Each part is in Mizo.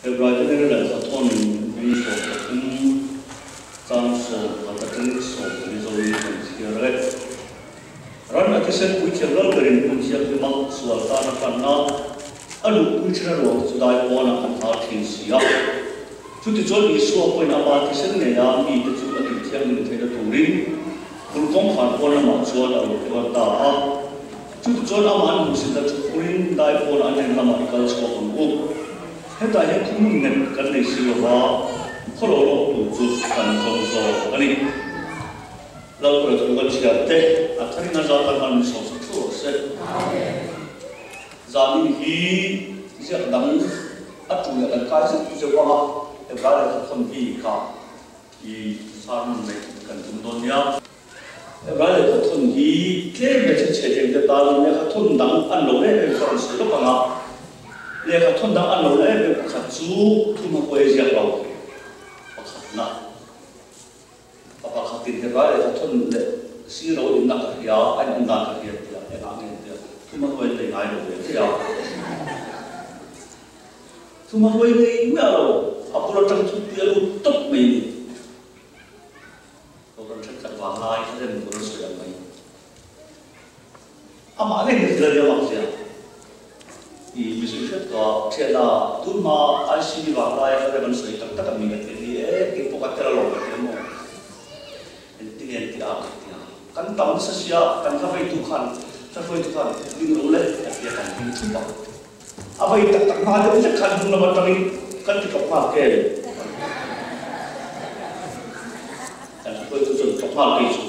Hebrai te hnena lehkha thawn bung 13 chang 11 atangin 14 zoin kan chhiar e. Ran a thisen puithiam lal berin hmun thianghlima sual tan a hlanna a luhpui then a ruang te chu dai pawnah an hal thin si a. Chutichuan Isua pawhin ama thisen ngeia mite chu a tih thianghlim theihna turin kulh kawngkhar pawn lamah chuan a lo kal ta a. Chutichuan amah an hmuhsitna chu phurin dai pawnah an en lamah i kal chhuak ang u. Hetah hian thunun nghet kan nei si lova, khaw lo lawk tur chu kan zawng zawk a ni. Lalpui thu kan chhiar te a tharin a zat a hman sawmsak thu rawh se. Zanin hi ziak dang a tu leh kan kai zeuh zeuh ang a, Hebrai lehkha thawn hi kha i sermon neih kan tum dawn nia. Hebrai lehkha thawn hi tlem leh chhe chhe te tanin lehkha thawn dang an lo em em kha rawn sawi lawk ang a, lehkha thawn dang an lo la em em pakhat chu thumhma pawh ei ziak lo pakhatna. A pakhatin Hebrai lehkha thawn leh siro inna ka hria, a in awm dan ka hria tia engah nge tia thuma hruai nei ngai lo ve ve a. Thuma hruai nei miah lo, a bul atang thu tia lut tawp mai ni. Program thenkhat vang lai kha rem tur an sawi ang mai. Amah reng hi thil a nia mak zia. I misual hriat ka thian a, tun hma ICD vang laia ka rem an sawi tak tak a mi ka ti a ni e, kei pawh ka tel alawm ka ti a maw? Engti nge an ti a ka ti a. Kan tam nasa sia, kan hla veitu khan, hla hruaitu khan ding ro le a ti a, kan ding thup a. A vei tak tak hma deuh hlek khan hnung lam atangin kan ti tlawk nghal kel. Kan hruaitu chuan tlawk nghal kei chu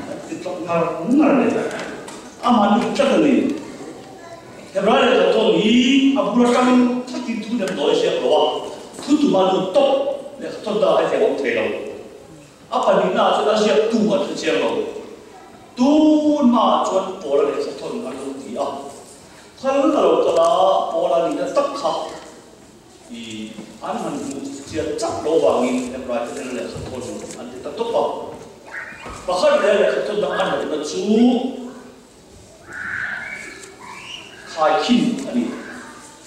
a ti tlawk ngar ngar a ni. Amah lut tlat a ni. Hebrai lehkha thawn hi a bul atangin thlatin thu nem dawi ziak lo a, thu tuma lut tawp lehkha thawn dangah hetiang a awm thei lo. A pahnihna ah chuan a ziak tu an hre chiang lo. Tun hmaah chuan Paula lehkha thawn an lo ti a. Khal a lo kal a, Paula nihna tak kha i an han hmuh chian chak lo vangin Hebrai te hnena lehkha thawn an ti ta tawp a. Pakhat leh lehkha thawn dang an lohna chu Khaikhin a ni.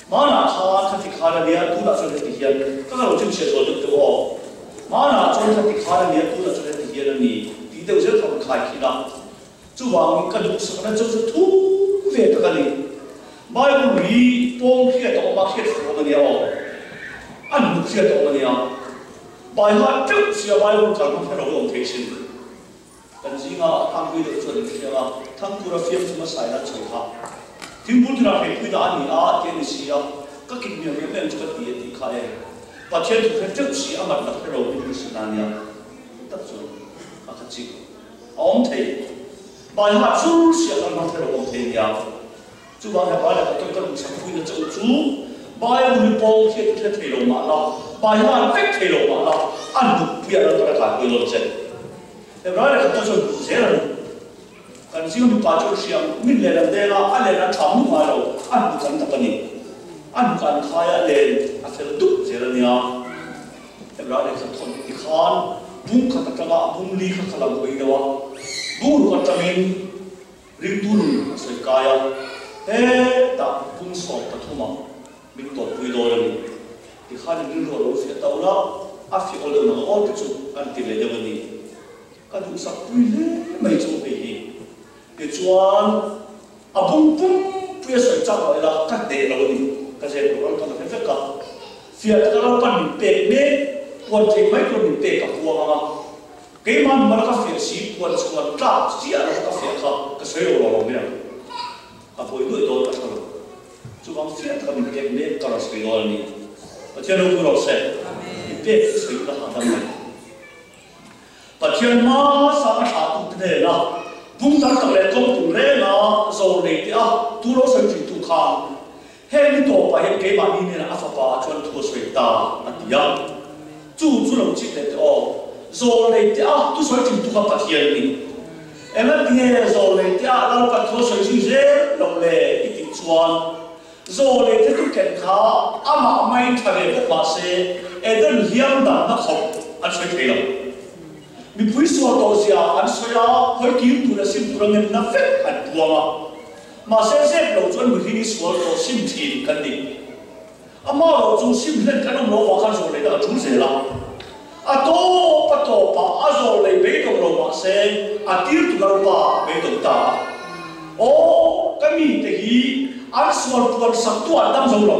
Hmanah khan khati khan a nia, tunah chuan heti hian ka ka lo chhunchhiah zual deuh deuh aw. Hmanah chuan khati khan a nia, tunah chuan heti hian a ni tih deuh zel kha rawn khaikhin a. Chuvangin ka duhsakna chu chu thu ve tak a ni. Bible hi pawng hriat a awm a, hriat fuh awm a nia aw. A hnuk hriat a awm a nia. Baiha teuh sia Bible kal hmang kha lo awm thei sin. Kan zinga a thangpui deuh chuan in hria a, thangtur a fiam chu hmasa in a chho kha. Thingpul tirah hreipui dah a ni a ti a ni si a, ka kit miam miam em chu ka ti a tih kha e. Pathian thu hre teuh si a ngat tak hre lo min hmusit na nia tak chuan a kha chik a awm thei. Baiha chur si a kal hmang hre lo awm thei nia. Chuvang he Bible ka tawng ka duh chak puina chauh chu Bible hi Paul hian i hre thei lo mah la, Bible an vek thei lo mah la, an nupui ah lalpan a kai pui dawn che. Hebrai lehkha pawh chuan duh zel a ni. Kan zing mipa chu an hria ang, min len an deng a, a len an tha hmu ngai lo, a hnuk an dap a ni. A hnuk an khai a, len a fel dup zel a nia. Hebrai lehkha thawn ti khan bung khat atanga a bung li kha kha lang hawi deuh a, bung ruk atangin Ringtu nun a sawi kai a, hetah pum 13 ah min tawppui dawn a ni. Tikhan in rilru a lo fiah ta ula, a fiah awl deuh nang aw te chu an ti ve deuh a ni. Ka duhsak pui hle mai chu hei hi. Tichuan, a bung pumpui a sawi chak loh ila ka hneh lo a ni. Ka zep lo ral ka la hre vek a. Fiah taka ral pan min pek mek, puan theih mai tur min pek ka puang ang a. Keimah hmar ka fiah si puan chhuan tlak chiah lo ka fiah kha ka sawi lo lo mai ang. Ka vawi nuaih dawn ka hre lo. Chuvang fiah taka min pek mek ka rawn sawi dawn a ni. Pathian ropui rawh se. I pek chu sawi ila hahdam mai. Pathian hmasa a thlahtute hnena bung tam tak leh kawng tum renga zawr nei teh a tu lo sawi thin tu khan heng ni tawpah hian keimahni hnenah a fapa ah chuan thu a sawi ta a ti a. Chu chu lo chik leh teh aw. Zawl nei teh a thusawi thin tu kha Pathian a ni. Engatinge zawl nei teh a Lalpan thu a sawi zui zel lo le i tih chuan zawl nei te tu ken kha amah mai tha ve bawk mah se Eden hliam damna khawp an sawi thei lo. Mipui sual tawh zia an sawi a, hawi kir tur leh sim tur a ngenna vek an puang a. Mahse zep lo chuan mihring i sual tawh sim thin kan ni. A Ama ro chu sim hlen kan awm lo vang khan zawh lei dang a tul zel a. A tawp a tawpah a zawh lei beidawng lo mah se a tir tu Lalpa a beidawng ta a. Aw, ka mite hi an sual puan saktu an dam zo lo,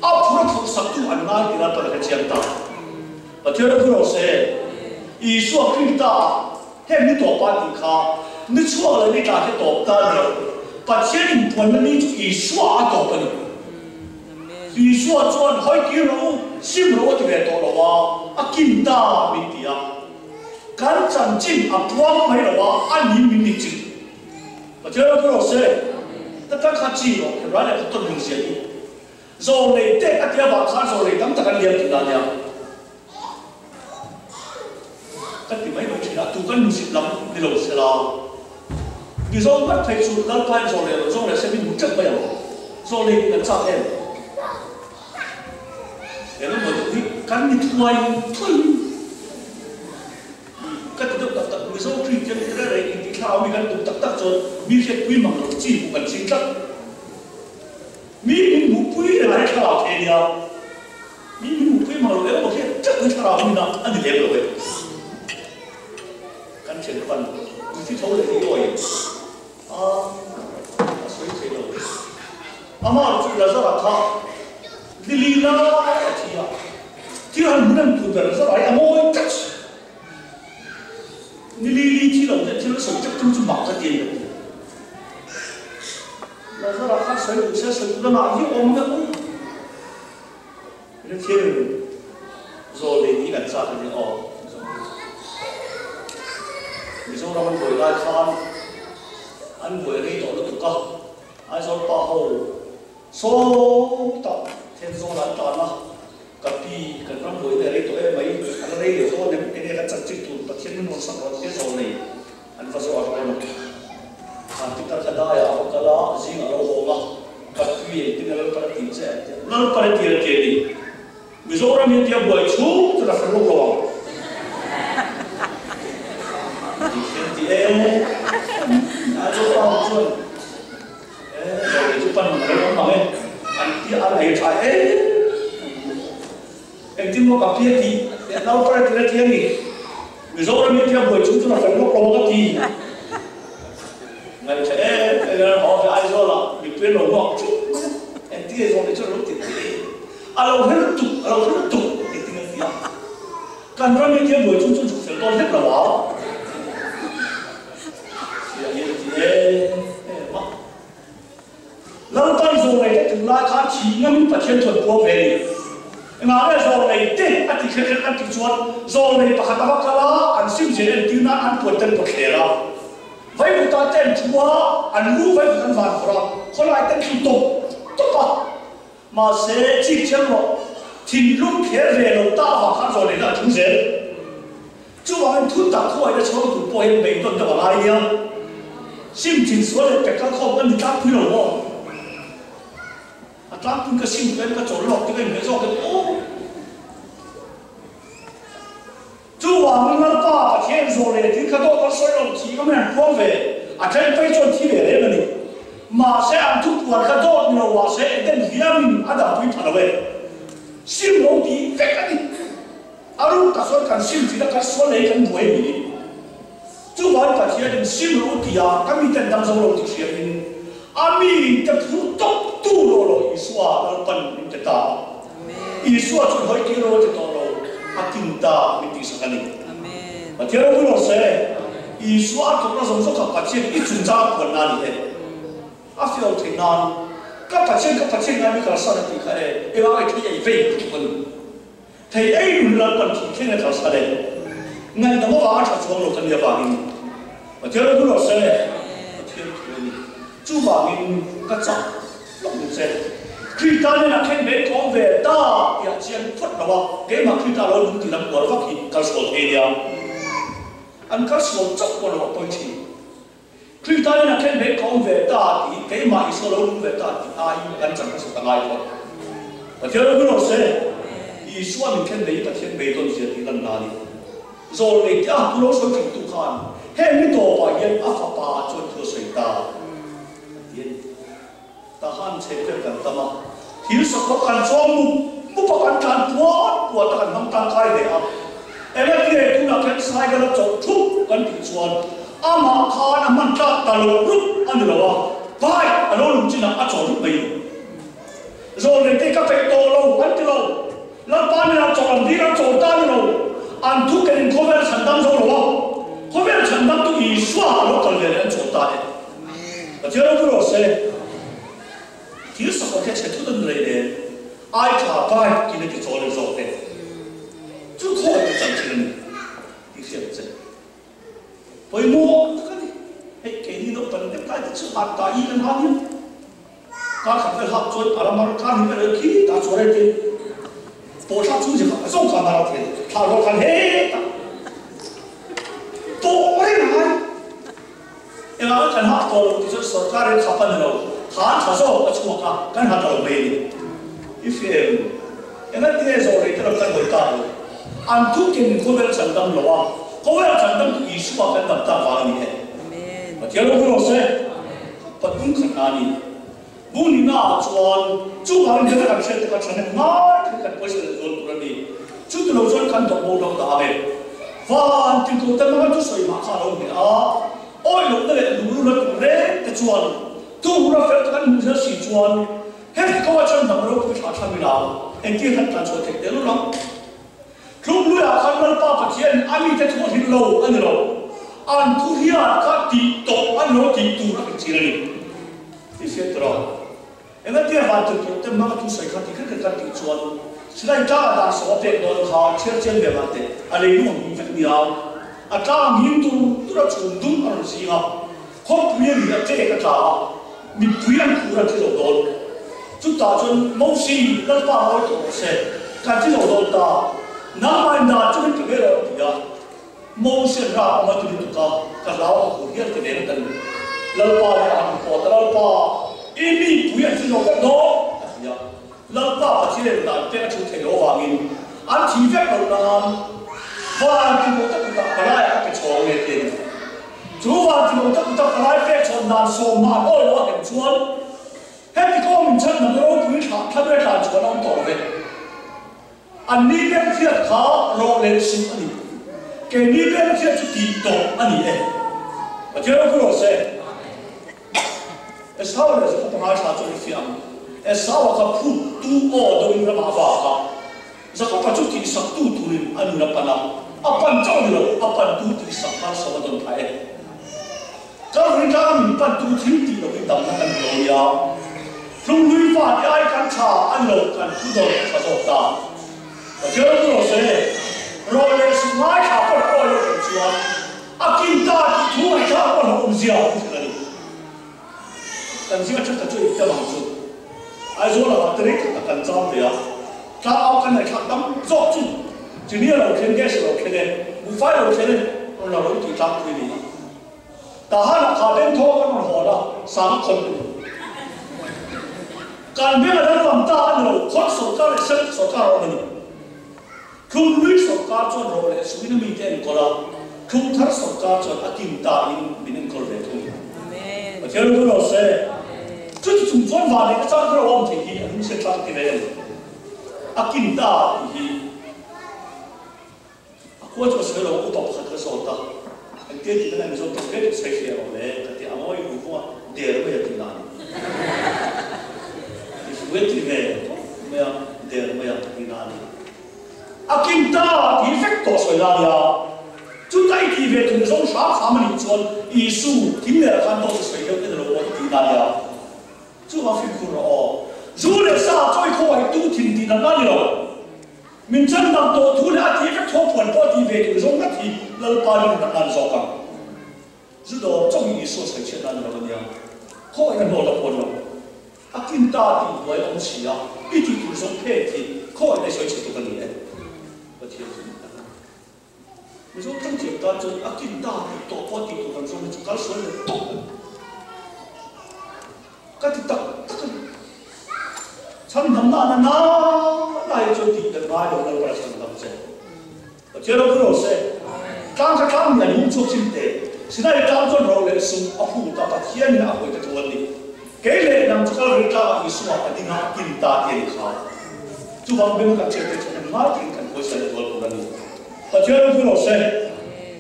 a phur a phurh saktu an ngai ti Lalpan a hrechiang ta. Pathian a phu lo se, Isua Krista ah heng ni tawpa tih kha ni chhuak leh ni tla hi tawp ta ni lo, Pathian inpuanna ni chu Isua a tawp a ni. Isua chuan hawi tir rawh u, sim rawh u a ti ve tawh lo a, a kin ta min ti a. Kan chanchin a puang mai lo a, a ni min ni chin. Pathian a phu lo se, ta tak kha chi rawh, Hebrai lehkha tawn hming zia hi. Zawlnei te a tia vang khan zawlnei tam tak an liam tih dan nia. Ka ti mai mai thin a, tu kan hmusit lam ni lo se la. Mizo ngat phei chu Lalpain zawlnei rawn zawng leh se min hmu teuh mai ang. Zawlnei nih kan chak em? He ram buai deuh hi kan ni thuai thuai. Ka ti deuh tak tak, Mizo Kristian te reng reng intih thlarau mi kan tum tak tak chuan mi hriatpui mang lo chi hmuh kan ching tlat. Mi min hmuhpui reng a he thlarau thei nia. Mi min hmuhpui mang lo emaw hian teuh hi thlarau min a a ni lem lo e. Kan thian pan mithi tho leh hi awi a a sawi thei lo. Amah chu Lazara kha lili lai a thi a, thil han hmu reng tur ber Lazara hi a mawi tlat si. Ni li li thi lo te thil a sawi teuh teuh chu mak ka ti a ni. Lazara kha sawi duh se sawi duh lamah hi awm vek u. Ri thil zawl nei ni kan chak a ni aw. Mizoram an buai lai khan an buai rei tawh lutuk a, Aizawl pa ho sawtah Thenzawl an tan a, ka pi kan ram buai na rei tawh em mai, a la rei leh dawn em, enge kan chanchin tur Pathian min rawn sak rawh tia zawl nei An va zawh a rawn a. Khan Peter kha daiah a va kal a, zingah a lo hawng a, Ka tui ei tin a Lalpan a tih che a ti a. Lalpan a ti a ti a ni. Mizoram hi tia buai chhung chuan a hre lawk lo ang. Ti hian ti e. A lo pa chuan e zawh leh chu pan a lo awm ang e. An ti a, an ei tha e. Engtin maw ka pi a tih? Lalpan a ti a ti a ni. Mizoram hi tia buai chung chuan a fel lawk lo ang a ti. Ngaihṭha em em in an haw ve Aizawl ah mipui an lo nghawk ṭhup mai a, engtin nge zawh leh chuan a lo ti ti a lo hre lutuk a lo hre lutuk engtin a ti a. Kan ram hi tia buai chung chuan chhuk fel dawn hlek lo ang. Fiah hi a ti em em a. Lalpan zawlnei te tum lai khan thih ngamin Pathian chuan puang ve a ni. Engah nge zawlnei te a ti kher kher kan tih chuan zawlnei pakhat a va kal a, an sim zir entir nan an puan ten pawt thler a. Vaivuta te an thu a, an lu vaivut an van phawrh a, khawlai ten thu tawp tawp a. Mahse, chik thiam rawh, thinlung kher ve lo ta avang khan zawlnei na a thu zel. Chuvangin thu tak khuaina chhawng tur pawh hian beidawn deuh a ngai nia. Sim thin sual leh petrol khawm kan ni tlangpui lo maw? A tlangpui ka sim tuin ka chawl lawk tir a inhmeh zawk em aw? Chuvangin Lalpa Pathian zawh leh thil kha dawt an sawi lo thi ka hmel an puang ve. A then phei chuan thi ve reng a ni. Mahse an thupuan kha dawt ni lo mahse Eden hliamin a dampui pha lo e. Sim lo tih vek a ni. A ruk tak chuan kan sim thin a, kan sual lei kan buai ni. Chuvain Pathianin sim ru tia ka miten dam zo lo ti hriain a mite phur tawp tu rawh lo Isua Lalpan min pe ta. Isua chuan hawi tir rawh a ti tawh lo, a kin ta min tihsak a ni. Pathian ropui lo se, Isua a thawkna zawng zawng kha Pathian i chungchang a puan na a ni e. A fiau theih nan, Ka Pathian, ka Pathian ngai mi kalsan a tih kha e, engah nge thei ei vei tuk a ni. Thei ei nun Lalpan thih thleng a thlasa le. Ngaihdam avanga tha chuang lo ka nia vangin Pathian ram rawh se. Pathian thu a ni. Chuvangin ka chak lawk duh che. Krita nen a khen ve kawm ve ta tih ah chian phawt lo a, keimah Krita lo lung ti lam uar vak hi kal sual thei nia. An kal sual chauh pawh lo a pawi thin. Krita nen a khen ve kawm ve ta tih keimah Isua lo lung ve ta tih aiin kan chan hmasa ta ngai phawt. Pathian ram rawh se, Isua min khen ve hi Pathian beidawn zia tih lan na a ni. Zawl nei te a thu lo sawi thin tu khan heng ni tawpah hian a fapa chuan thu a sawi ta a ti a ni. Tahan chhehvel kan tam a, Thil sakawr kan chuang mup mup a, kan tlan puat puat a, kan hmang tangkai hle a. Engatinge tunah khian cycle a chawlh thup kan tih chuan amah khan a hman tlak ta lo rup a ni lo a, bike a lo lum chinah a chawl rup mai lo. Zawlnei te ka peih tawh lo an ti lo. Lalpa nena chawlh an dil an chawl ta ni lo. An thu ken in khawvel chhan dam zo lo a, khawvel chhan dam tu Isua a lo kal ve leh an chawl ta e. Pathian ropui rawh se. Thil sakawr kha chhe thut an rei nen ai tha bike kin a ti chawl in zawk te chu khawi te chan thin a ni tih hriat che. Pawimawh tak a ni. Hei keini naupang deuh lai te chu han ta i kan han hian kar khat vel hak chuan a ram a kar hnih vel khi ta chu a rei te pawh thlak chung zia kha a zawng khan a ra thei thlah rual khan hetah tawh reng a ngai. Engah kan hak tawh lo tih chuan sorkar in khap a ni lo, kha an tha zawk a chhuak a, kan ha ta lo mai a ni. I hria em? Engati nge zawh rei te lo kan hawi tak lo? An thu ken khawvel chan dam lo a, khawvel chan dam tu Isua kan dam tak vang a ni e. Pathian ropui rawh se. Patun khat na a ni. Bu nihna ah chuan chuvangin heta kan hriat te kha thahnem ngai thil kan pawisa leh zual tur a ni. Chu ti lo chuan kan dawh bo lo ta ang e. Van tintu te hmanga thusawi mah kha a lo hneh a, awi lohna leh lunglu la tur reng te chuan tu hura fel tak an hmuh zel si chuan heti ko ah chuan hnam ropui thlah thlam ila engtin khan tlan chhuah theih tehlul ang. Tlukluiah khan Lalpa Pathianin a mite thu a hrilh lo a ni lo, an thu hian kha tih tawh a ni lo tih tur a inchhir a ni. I hriat tawh lo. Engatia van tir tawh te hmanga thu sawi kha ti kher kher kan tih chuan silai tlangah dan sawm a pek dawn kha chhiar chian ve mah teh, a lei lung a hming vek nia, a tlang a hming tur tur a chhum dum a rawn zing a, khawpui a ni a ṭek a tla a, mipui an khur an thi zo dawn. Chutah chuan Mosi, Lalpa ngawi tawh rawh se, kan thi zo dawn ta, nangmah in dan chu min pe ve rawh a ti a. Mosi an rap awm a ti lutuk a, ka hlau a khur hial ti ve ngawt a ni. Lalpa leh a han pawt a, Lalpa, i mipui an thi zo vek dawn a ti a. Lalpa Pathian dan te a thu theih loh avangin an thi vek loh nan van ti lo tak kutah palai a pe chhawng nge ti a ni. Chu van ti lo tak kutah palai pek chhawn dan sawm mah awi lo a hem chuan heti kawng min chhan hnam ropui thlah thla ber tlan chuan a awm tawh lo ve. An ni beng thiat kha rawh leh suh a ni. Keini beng thiat chu tih tawh a ni e. Pathian ropui rawh se. Esau leh Jakob a ngaithla chu an fiah ang. Esau-a kha phut tu aw deuhin ramah a vak a, Jakob-a chu tihsak tu turin a nun a pan a, a pan chauh ni lo, a pan tu tihsak harsawm a dawn phah e. Calvary tlanga min pan tu thil tih lohin damna kan hmu lo nia. Hlumhlui fate ai kan tha a ni lo, kan thu dawn a tha zawk ta. Pathian ropui rawh se, rawh leh suh ngaithla pawh awi loh reng chuan a kin ta tih thu ngaihthlak pawh hlauhawm zia a hmu a ni. Kan zinga thatha chu eng ang chu Aizawl ah te rei khat ah kan cham ve a, tlangau kan ngaihthlak tam zawk chu chini a lo thlen, gas a lo thlen e, buhfai a lo thlen e rawn la lo tih tlangpui a ni a. Tahan ah kha beng thaw kan rawn hawn a, sang a khawn a ni. Kan beng a danglam ta a ni lo, khawn sawrkar leh central sawrkar a awm a ni. Tlumhlui sawrkar chuan rawh leh suin a mite enkawl a, Tlumthar sawrkar chuan a kim ta in min enkawl ve thung. Pathian ropui rawh se. Chuti chung chuan van leh ka chang kher a awm thei hi a lungchhiat thlak ka ti ve em. A kim ta tih hi a khua chu ka sawi lo, upa pakhat ka zawt a, engtia tih na nge Mizo tawng hle tih sawi hria rawh le ka ti a, ngawi hu vung a, der mai a ti na a ni. I hruai ti ve tawp mai a, der mai a ti na a ni. A kim ta tih vek tawh sawi la nia. Chuta i tih ve thung zawng hram hram a nih chuan Isu thim leh khan tawh chu sawi deuh en lo aw i tih na nia. Chuvang fimkhur rawh aw. Zu leh sa chawi khaw ai tu thin tih natna ni lo. Min chan dang tawh thu leh a tih vek thaw phuan pawh tih ve tur zawng ngat hi Lalpa rin natna ni zawk ang. Zu dawr chauh hi Isua sawi chhiat na ni lo a nia. Khaw in a hnawl a phuan lo. A kin ta tih hnuai awm si a, i tih tur zawng phet hi khaw in ei sawi chhe tuk a ni e. Pathian chu dik tak a ni. Mizo tang thiam tan chuan a kin ta tih tawh pawh tih tur kan zawng hi chu kal sual leh tawp a ni. Ka ti tak tak a ni. Chhandamna na na na hi chuan tih belh ngai lo Lalpa chhandam che. Pathian ropui rawh se. Tlang kha tlang ni an hung chhuak chin teh. Sinai tlang chuan ro leh sum a phut a, Pathianin a hawi ta thu an ni. Kei leh nang chu Kalvari tlangah Isua a ding a, a kin ta ti a ni kha. Chuvang beng kan chhiat te chu engmah takin kan pawisa leh zual tur a ni. Pathian ropui lo se,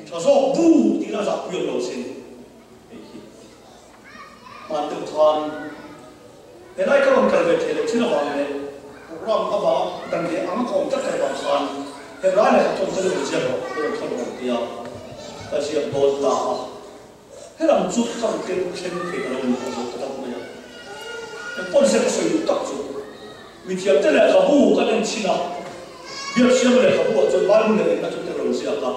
tha zawk bu tiin a zahpui awm lo sin. Hei hi hman deuh khan helai ka rawn kal ve thei loh thin avang leh program avang dan leh anga ka awm tlat tlat avang khan Hebrai lehkha tawng te rawn ziak rawh, ka rawn thawn rawh tia ka ziak dawn ta a. Helam chu ka rawn ken thleng thei ta lo ni a zawh ta tak mai a. Engpawh nise ka sawi duh tak chu mithiamte lehkhabu kan en chhin a, Biaksiam lehkhabu ah chuan Bible leh engna chu te rawn ziak a,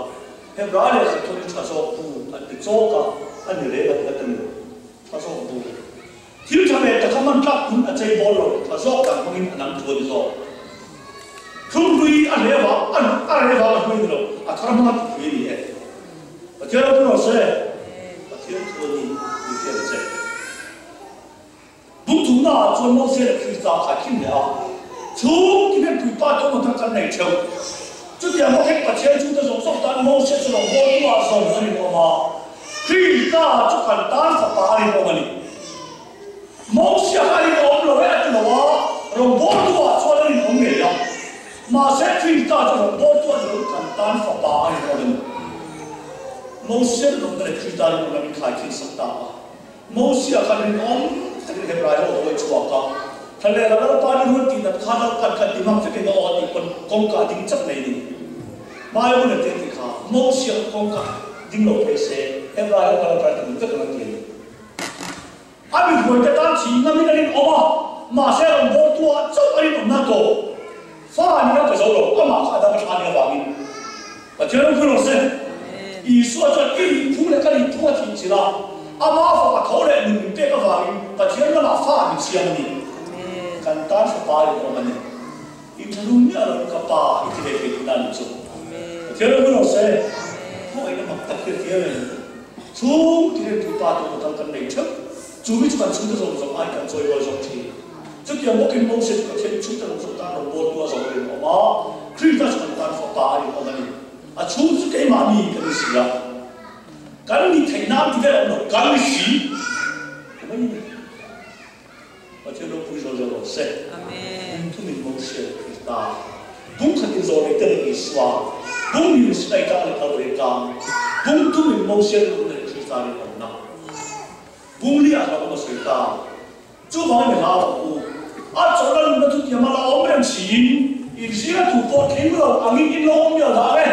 Hebrai lehkha thawn hi tha zawk bu an ti chawk a, a ni reng a ti a ni lo. Tha zawk bu. Thil tha ve taka hman tlak hun a chei bawl lo, tha zawk dan hmangin a nang thu a ni zawk. Thlumhlui a hle vang a a reh vang a hlui ni lo, a thar hmanga ti phui a ni e. Pathian ropui rawh se. Pathian thu a ni tih hriat a che. Bungthumna ah chuan Moses leh Krista a khaikhin leh a, chhung ti hian puipa te awm ang kan nei theuh. Chutiang bawkin Pathian chhungte zawng zawng tan Moses chu rawngbawltu ah zawng a rinawm a, Krista chu kan tan fapa a rinawm a ni. Mosia kha a rinawm lo e a ti lo a, rawngbawltu ah chuan a rinawm ngei a. Mahse Krista chu rawngbawltu a ni lo, kan tan fapa a rinawm a ni. Mosia rinawmna leh Krista rinawmna min khaikhin sak ta a. Mosia kha rinawm takin Hebrai ho a hawi chhuak a, Thlalera Lalpa ni rual tih nat kha Lalpan kha ti mak vekin a aw tih pawn kawngka a ding chak mai ni. Bible a tia tih kha Mosia kha kawngka ding lo phei se Hebrai ho kha Lalpan a ti lut vek ang a ti a ni. A mihruaite tan chi ngamin a rinawm a, mahse rawngbawltu ah chauh a rinawmna tawh. Fa ni a pe zo lo, amah kha a dam a tha nia vangin Pathian ropui rawh se. Isua chuan i nih phung leh ka nih phung a thih chilh a, ama fapa tho leh nun min pek avangin Pathian lamah fa min siam a ni. Kan tan fapa in awm a ni. I thalung miah lo in ka pa i ti ve thei tihna a ni chu. Pathian ropui rawh se. Khawngaihna mak tak hi a ti em em. Chhung ti riltu pa te motor kan nei theuh. Chu mi chu kan chhungte zawng zawng ai kan chawi rual zawk thin. Chutiang bawkin Moses chu Pathian chhungte zawng zawng tan rawngbawltu a zawng rinawm a, Krista chu kan tan fapa a rinawm a ni. A chhung chu keimahni kan ni si a. Kan ni theih nan ti vel a awm lo, kan ni si ti mai a ni. Pathian ropui zawl zawl rawh se. Amen. Thum in Moses leh Krista, bung khat in zawlei te leh Isua, bung hnih in Sinai tlang leh Kalvari tlang, bung thum in Moses rinawmna leh Krista rinawmna. Bungli ah hlauhawm a sawi ta. Chuvangin mi hlau ang u. A chawlh a nunna thutiam a la awm reng siin inzira thu pawh tling lo angin in lo awm mial dah ang e.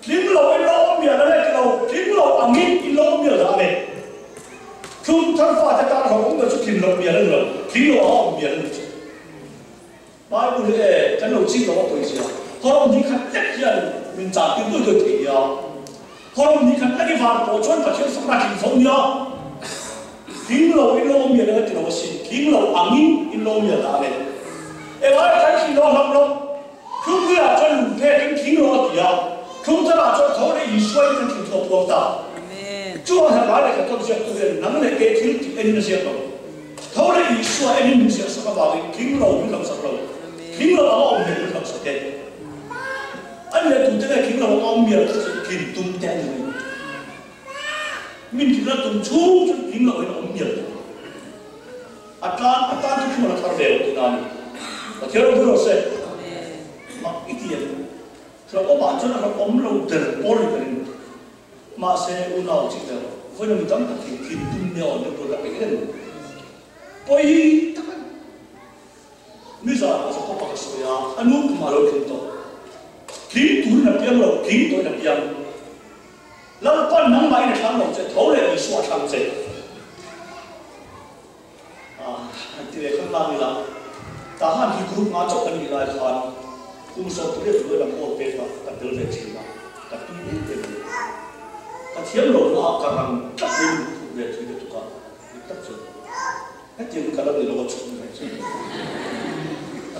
Tling lo in lo awm mial ang e ti lo, tling lo angin in lo awm mial dah ang e. Thlum thar fate tan hlauhawm ber chu tlin loh mial a ni lo, tling lo anga awm mial a ni chu. Bible hi e, kan lo chik lo a pawizia. Hawrawm ni khat lek hian min chah tir duai duai thei nia. Hawrawm ni khat lek i van pawh chuan Pathian fakna a tling fo nia. Tling lo in lo awm mial anga ti lo asin, tling lo angin in lo awm mial dah ang e. Engai kan tling lo hlauh lo. Thlungpuiah chuan lung phekin tling lo a ti a, thlung tharah chuan tho leh Isua in kan tling thu a puang ta. Chu ang Hebrai lehkha tawp ziaktu hian nang leh kei thil tih enin a ziak lo. Tho leh Isua enin min ziah sak avangin tling lo min hlauh sak lo, tling lo anga awm mial min hlauh sak e. A ni leh tute nge tling lo anga awm mial kha chu tlin tum te a ni mai. Min tlin a tum chhung chu tling lo in a awm mial ta. A tan a tan chu thil a thar ve lo tihna a ni. Pathian ropui rawh se. Mak i ti em? Hlauhawmah chuan a hlauhawm lo ber pawl ni ka ring. Mahse, unau chi ber, vawiin mi tam tak hi thin tum nia awn deuh tur ka peih reng. Pawi tak a ni. Nizan ah Jacob-a ka sawi a, a nu kum a lo tling tawh. Tling turin a piang lo, tling tawhin a piang. Lalpan nangmahin a thlang lo che, tho leh Isua a thlang che. Ah, ti leh khan lang ila, tahan hi group nga chauh kan nih lai khan kum 18 hnuai lam aw pek a ka tel ve thin a, ka tui em em a ni. Ka thiam lo na ah ka rang tlat mai min phut ve thui lutuk a, dik tak chuan hetiang hi ka la ni lo a chhun mai chu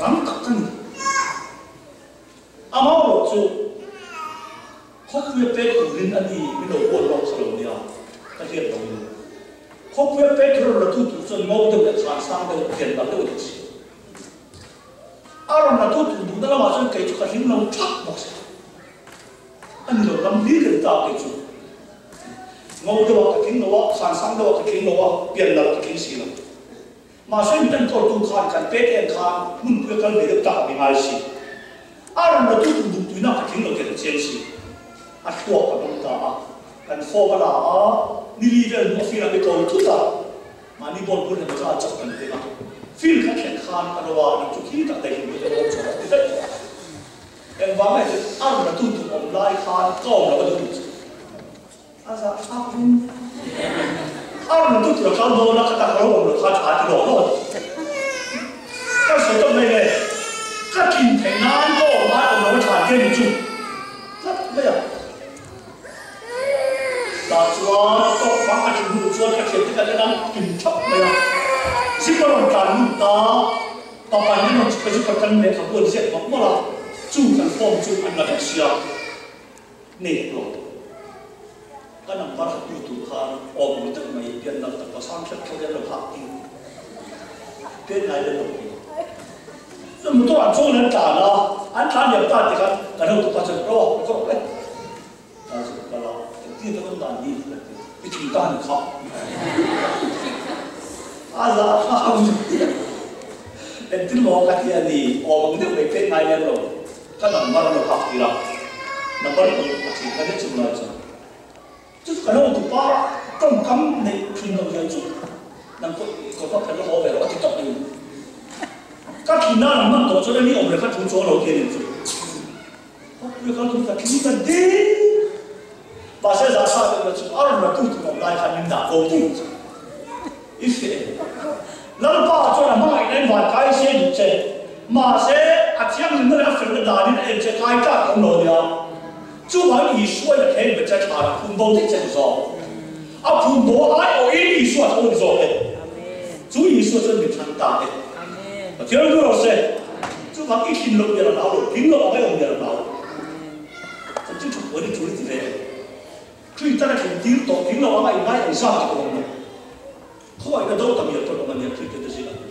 rang tak ka ni. Amah erawh chu Khawpuia pek turin a ni min lo huat lawk kha lo nia, ka hriat lo in. Khawpuia pek kher la tu tur chuan ngo deuh leh khan sang deuh, pian dang deuh a ni si. A rawn la tu tur duhna lamah chuan kei chu ka hlim lo thak bawk si. A ni lo lam hlir ka ni ta kei chu. Ngo deuhah ka tling lo a, khan sang deuhah ka tling lo a, pian nalh ka tling si lo. Mahse min enkawl tu khan kan pek en khan hmunpui a kal ve deuh tak a mi ngai si. A rawn la tu tum duhtuina ka tling lo teh ta chiang si. A thluak a hmang ta a, kan form a la a, nili vel hnu a field ah mi ko thut a, mahni ball bul emaw chu a chak kan pek a, field kha thlen khan a ro a, nang chu khi tak daih hlim te awm chho a ti daih tawh a. Engvang nge chu a rawn la tu tum awm lai khan ka awm lo a duh duh chu. A zahthlak rum. A rawn tu tur a kal dawn a, ka tak ro awm lo kha tha ti lawk lawk. Ka sawi tawp mai le, ka tlin theih nan ka awm ai awm lo a tha tia ni chu tlat mai a. Tah chuan tawk fang ka tlin hnu chuan ka thiante kan en a, kim thap mai a. Zip a rawn tlan lut ta, papa in an rawn chhuk a zip a kan lehkhabu an ziak mawlh mawlh a, chu kan form chu an la vek sia. Nei lo. Ka number ha tu tur khan awm lo deuh mai pian nalh tak pasang hrep tho hian lo hak tir pian ngai lem lo hi. Chuan motor an chuang leh an tlan a, an tlan liam ta ti khan kan hotu pa chuan aw ka kawp e ta chu ka kal a, engtin ka awm dan hi ka ti, i thing ta ni kha a za kha engtin maw ka ti a ni awm ang deuh mai pian ngai lem lo. Ka number lo hak tir a, number pawh a thing ka nia chung lai chuan chu chu ka lo tu pa tawngkam neih thin loh zia chu nang pawh i kawr kha phelh la haw ve rawh a ti tawp mai. Ka thin nan an hman tawh chuan ani awm leh kha thu chuang lo ti a ni chu. Khawpui kal tum ka tling ta ding. Mahse zahsa deuh la chu a rawn la tu tur awm lai khan min dah ko ti chu i hre em? Lalpa chuan a hmangaihna in van kai se duh che. Mahse a thianghlimna leh a felna danin a en che kai tlak a awm lo ania. Chuvangin Isua in a thleng ve che thlan a phum bo daih che ni zawk. A phum bo ai awhin Isua tho ni zawk e. Chu Isua chuan min thlang ta e. Pathian ru rawh se. Chuvang i thlin loh ber a hlau lo, tling loh ang e awm ber a hlau. Chanchin tha puan i tul i ti ve em? Khrih tan a thleng tir tawh tling lo anga i ngai ang zat ka awm lo. Khawngaihna do tam ial pawn awm a nia Khrih te te zingah hian.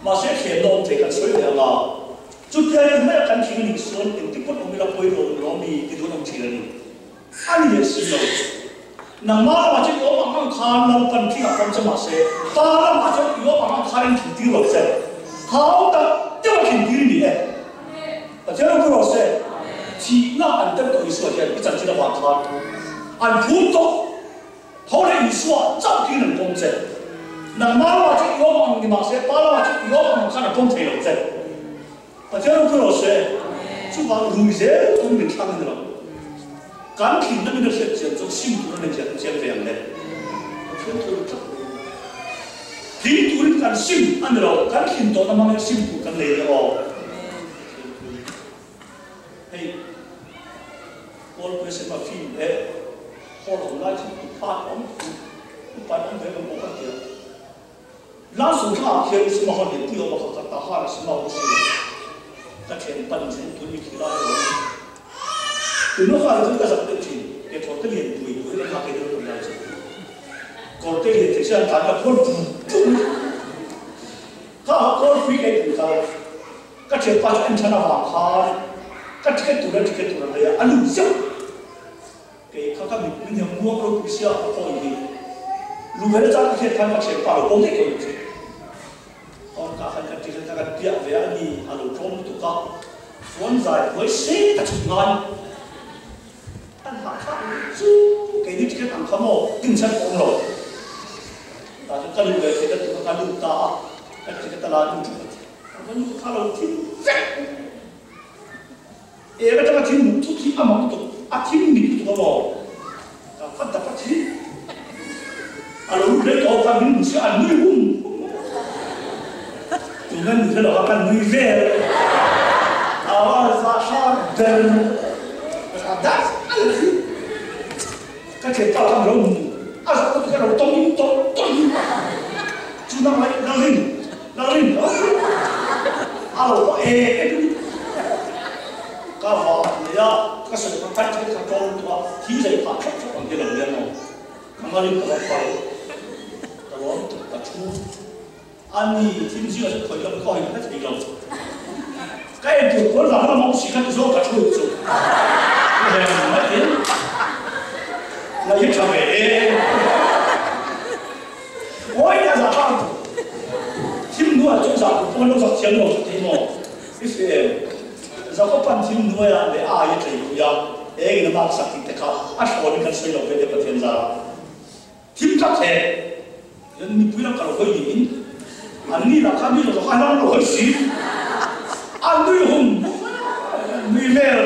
Mahse thlenna awm thei kan sawi leh anga chutia in mai a kan thing a nih chuan engti pawn awm ila pawi lo awm lo ami ti duan awm thin a ni. A ni leh si lo. Nangmah lamah chuan i awm ang ang khan Lalpan thing a pawm che mahse pa lamah chuan i awm ang ang khan in thing tir lo che. Hau tak deuh a thing tir i ni e. Pathian ropui rawh se. Thihna an tem tawh Isua hian i chanchin avang khan an phum tawh. Tho leh Isua chauh thin an pawm che. Nangmah lamah chuan i awm ang ni mahse Pa lamah chuan i awm ang khan a pawm thei lo che. Pathian ropui rawh se. Chuvang rui zel tum min thlang a ni lo. Kan thinna min a hriat chian chuan sim tur a nei zia kan chiang ve ang le. Pathian thu ri tlat mai a ni. Tling turin kan sim a ni lo, kan thlin tawhna hmangin sim tur kan nei leh aw. Pathian thu ri. Hei Paul Puia Sema film leh hall awm lai chu upa awm upa awm ve lo maw ka tia. Last thla ah khian Sema hall lian pui awm a kha ka ta han a Sema awm si lo. Ka thian pan zen tun mi khi lai a awm. Tun lawk ah hi chuan ka zak deuh thin ke thaw te lian pui pui in an hak ei deuh tawh lai chu. Kawr te lian thei se an tlan ka khawl pum pum. Kha kawr pui ka ei pui kha. Ka thianpa chu en than avang khan ka ticket tur leh ticket tur a lei a, a lut zeuh. Kei kha ka mit min hiam muang ropui sia ka pawh in hi. Lu ve chang ka hriat khan ka thianpa lo pawm daih tawh lo chu. Kawngka khan ka ticket kha kan piah ve a ni, a lo tlawm lutuk a, chuan zai buai se ka chhuk ngai. An hahthlak lutuk chu keini ticket ang kha maw tinchhan pawh awm lo. Tah chuan ka lut ve thei ka tuk a, ka lut ta a, ka ticket a la lut a. Ka va nu kha lo thim vek. Eng atanga thim hmuh thut hi a mak lutuk, a thim mit lutuk a maw? Ka va dap a thim. A lo lut rei tawh khan min hmu sia a nui hum hum a. Tunge nui hre lo kha ka nui vel. A va za tha ber. Ka dat a lo thim. Ka thianpa khan lo hmu. A zawh lutuk a lo tawng tawng tawng. Chu nang lai la ring. La rin lo a lo pawh e ka va leh a, ka sawi kha kai thei kha ṭawm lutuk a, thi zai phah ṭheuh ṭheuh ang hi a lo nia maw? Ka ngarin ka va phal, ka lawm tuk ka ṭhu a ni, thim zingah chuan khawi lam ka hawi hre thei lo, ka en tur pawn lam lam a awm si kha ti zawng ka ṭhu chu reng mai in ngaih hi ṭha ve e. Pawh lo zak thiam lo chu ti maw? I hria em? Jakob-a'n thim hnuaiah leh a ai a tlei pui a, engin a maksak tih te kha a thlawnin kan sawi lo ve te Pathian zara thim tlat he hian mipui lam ka lo hawi niin an ni lah kha mi lo zawk a lam lo hawi si an nui hum nui vel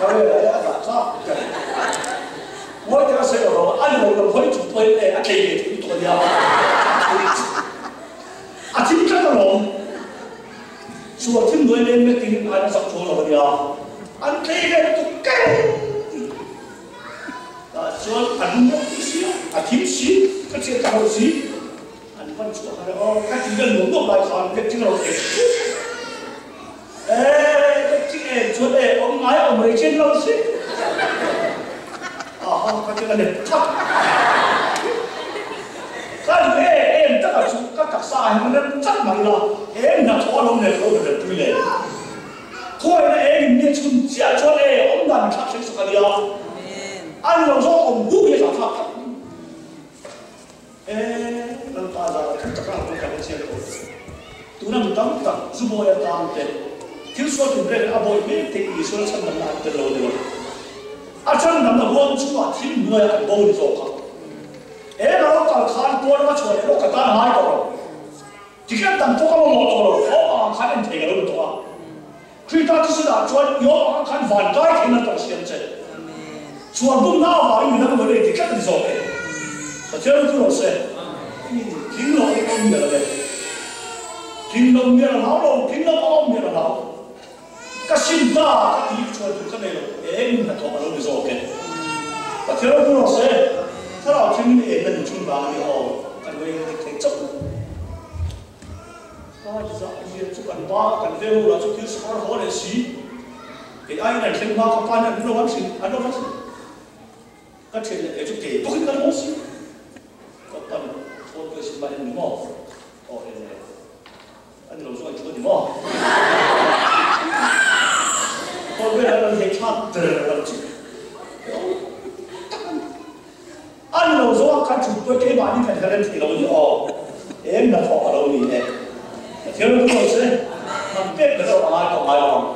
ka vel a dah thlak ber. Ngawi teh a sawi lo a ni lo lo hawi chung pawhin e a tlei ve thei lutuk a nia a thim tlat alawm sual thim nuai leng mek in ai a zak chuang lo a nia an tlei ve lutuk kei tah chuan a lung rawk tih si a thim si ka chiah ta lo si an van chhuah kha aw ka ti vel nuam nuam lai khan lecture lo eng Eeh ka ti em chuan e awm ngai awm rei chen lo si. Aha ka ti a let thak. Ka duh e em taka chu ka taksa ah hian rem chat mai ila em hnathawh a lo let lo ber pui le. Khawiahna eng in nia chhun chiah chuan e awm dan min thlak thleng sak a nia. A ni lo zawk awm huk hi a thlak thlak thlak. E Lalpa zara thu taka an rawn kal chiang tawh. Tuna mi tam tak Zubawi atang te thil sual tum reng a bawi mek te Isua chhandamna an tel lo ni lo. A chhandamna huam chungah thil hnuaiah an bo ni zawk a. E ka lo kal khan pawn lama chhuah leh lawk ka tan a ngai tawh lo. Ticket dang pawh ka mamawh tawh lo, awm ang khan en thei ka lo ni tawh a. Krista thisen ah chuan i awm ang khan van kai theiin an rawn siam che. Sual bumna avangin midang a mawlh ei ti tlat a ni zawk e. Pathian ru rawh se. Tling lo in awm mial a le. Tling lo mial a hlau lo, tling lo pawh awm mial a hlau. Ka sim ta ka ti chuan tur ka nei lo, eng hnathawh a lo ni zawk e. Pathian ru rawh se. Thlarau thiangin enna min chhun vang a ni aw, kan ngaih dik thei chauh lo. Ka zah zia chu kan pa kan veng ula chu thil sawr haw leh si. Kei aiin an thleng hma ka pa hian an lo an hrilh an lo va hrilh. Ka thian leh kei chu kei bawkin kan haw si. Ka pan phone pawh i sim mai a ni maw? Aw en le. A ni lo zawk i thu a ni maw? Phone velah an thei thlak der lo chu. Tak a ni. A ni lo zawk a kan thut pawh keimahni kan hla rem thei lo a ni aw. Eng hnathawk a lo ni e. Pathian ram chu lo se, hnam pek ber erawh a ngai tawh ngai lo ang.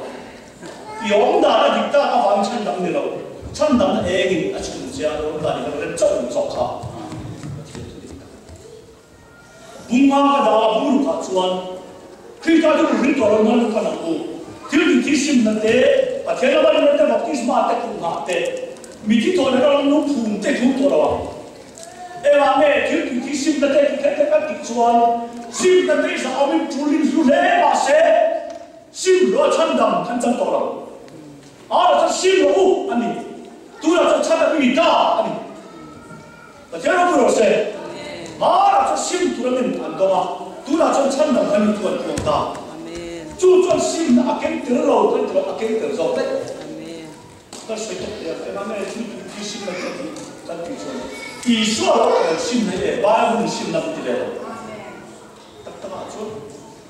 I awm dan a dik tak avangin chhandam ni lo, chhandamna engin a chhun che a, i awm dan i hla rem chauh ang zawk kha. Pathian thu dik tak a ni. Bunga ka dah a bung rukah chuan Krista chu rin tawh lo nan lukan ang u. Thil dik thi simna te, Pathian lama rinna te, baptisma te, kumhngah te, mithi tawh leh ram lung phum te thum tawh lo ang. Engah nge thil dik thi simna te tih theih te kan tih chuan simna te i zahawmin tul in hlu hle mahse sim lo a chhandam kan chang tawh lo. Ara chuan sim lo u a ni. Tunah chuan chhandam i ni ta a ni. Pathian ropui rawh se. Hmarah chuan sim tur a min an dawng a, tunah chuan chhandam kan ni thu an puang ta. Chu chuan simna a keng tel lo kan ti lo, a keng tel zawk daih. Kan sawi tawk teh ang, engah nge thil tui thi simna chu a tih kan tih chuan Isua lo kan simna hi e, Bible in simna min ti ve lo. Tak takah chuan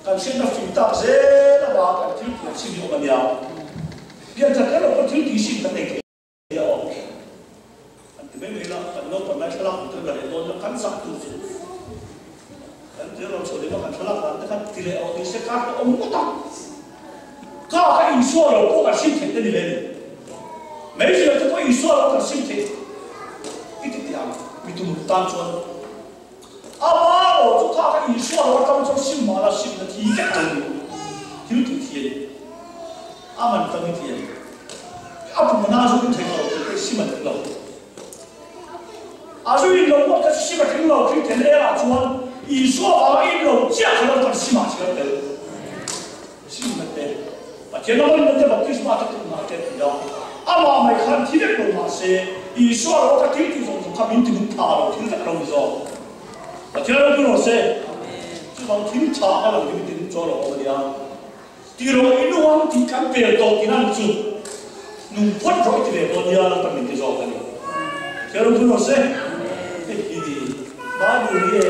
kan hriatna fing tak zel avanga kan thil tih an sim hi awm a nia. Pianthar kher lo pawh thil tih sim kan nei thei. Nia awm an ti mai mai la, kan naupang lai thlalak hmu te la leh dawn ila kan zah tur chu kan ti ro chho leh a, kan thlalak dan te kha ti leh awh ni se kar pawh awm ngawt a, ka kha Isua lo pawh kan sim theih te ni ve ni, meizial te pawh Isua lo kan sim theih i ti teh ang mi tum tan chuan ama erawh chu kha kha Isua lo atang chuan sim mah la simna thi vek a lo ni, thil tih thi a ni, a man tang i ti a ni. A pum a na zu in thei lo tih te sim a tling lo. A zu in lo pawh kha chu sim a tling lo Kristian elah chuan Isua vanga in lo chiah kha lo kan sim ah chhiar tel. Sim na te, Pathian lama rinna te, baptisma te tum hna te a ti a. Amah mai khan thi vek lo mahse Isua lo ka thil tih zawng zawng kha min ti nung tha lo thil vek lo ni zawk. Pathian ropui rawh se. Chuvang thil tha kha lo hi min ti nung chaw lo awm a nia. Ti rawh i nu ang tih kan pel tawh tih nan chu nung phawt rawh i ti ve dawn nia lalpa min ti zawk a ni. Thian ropui rawh se. Hei hi ni Bible hi e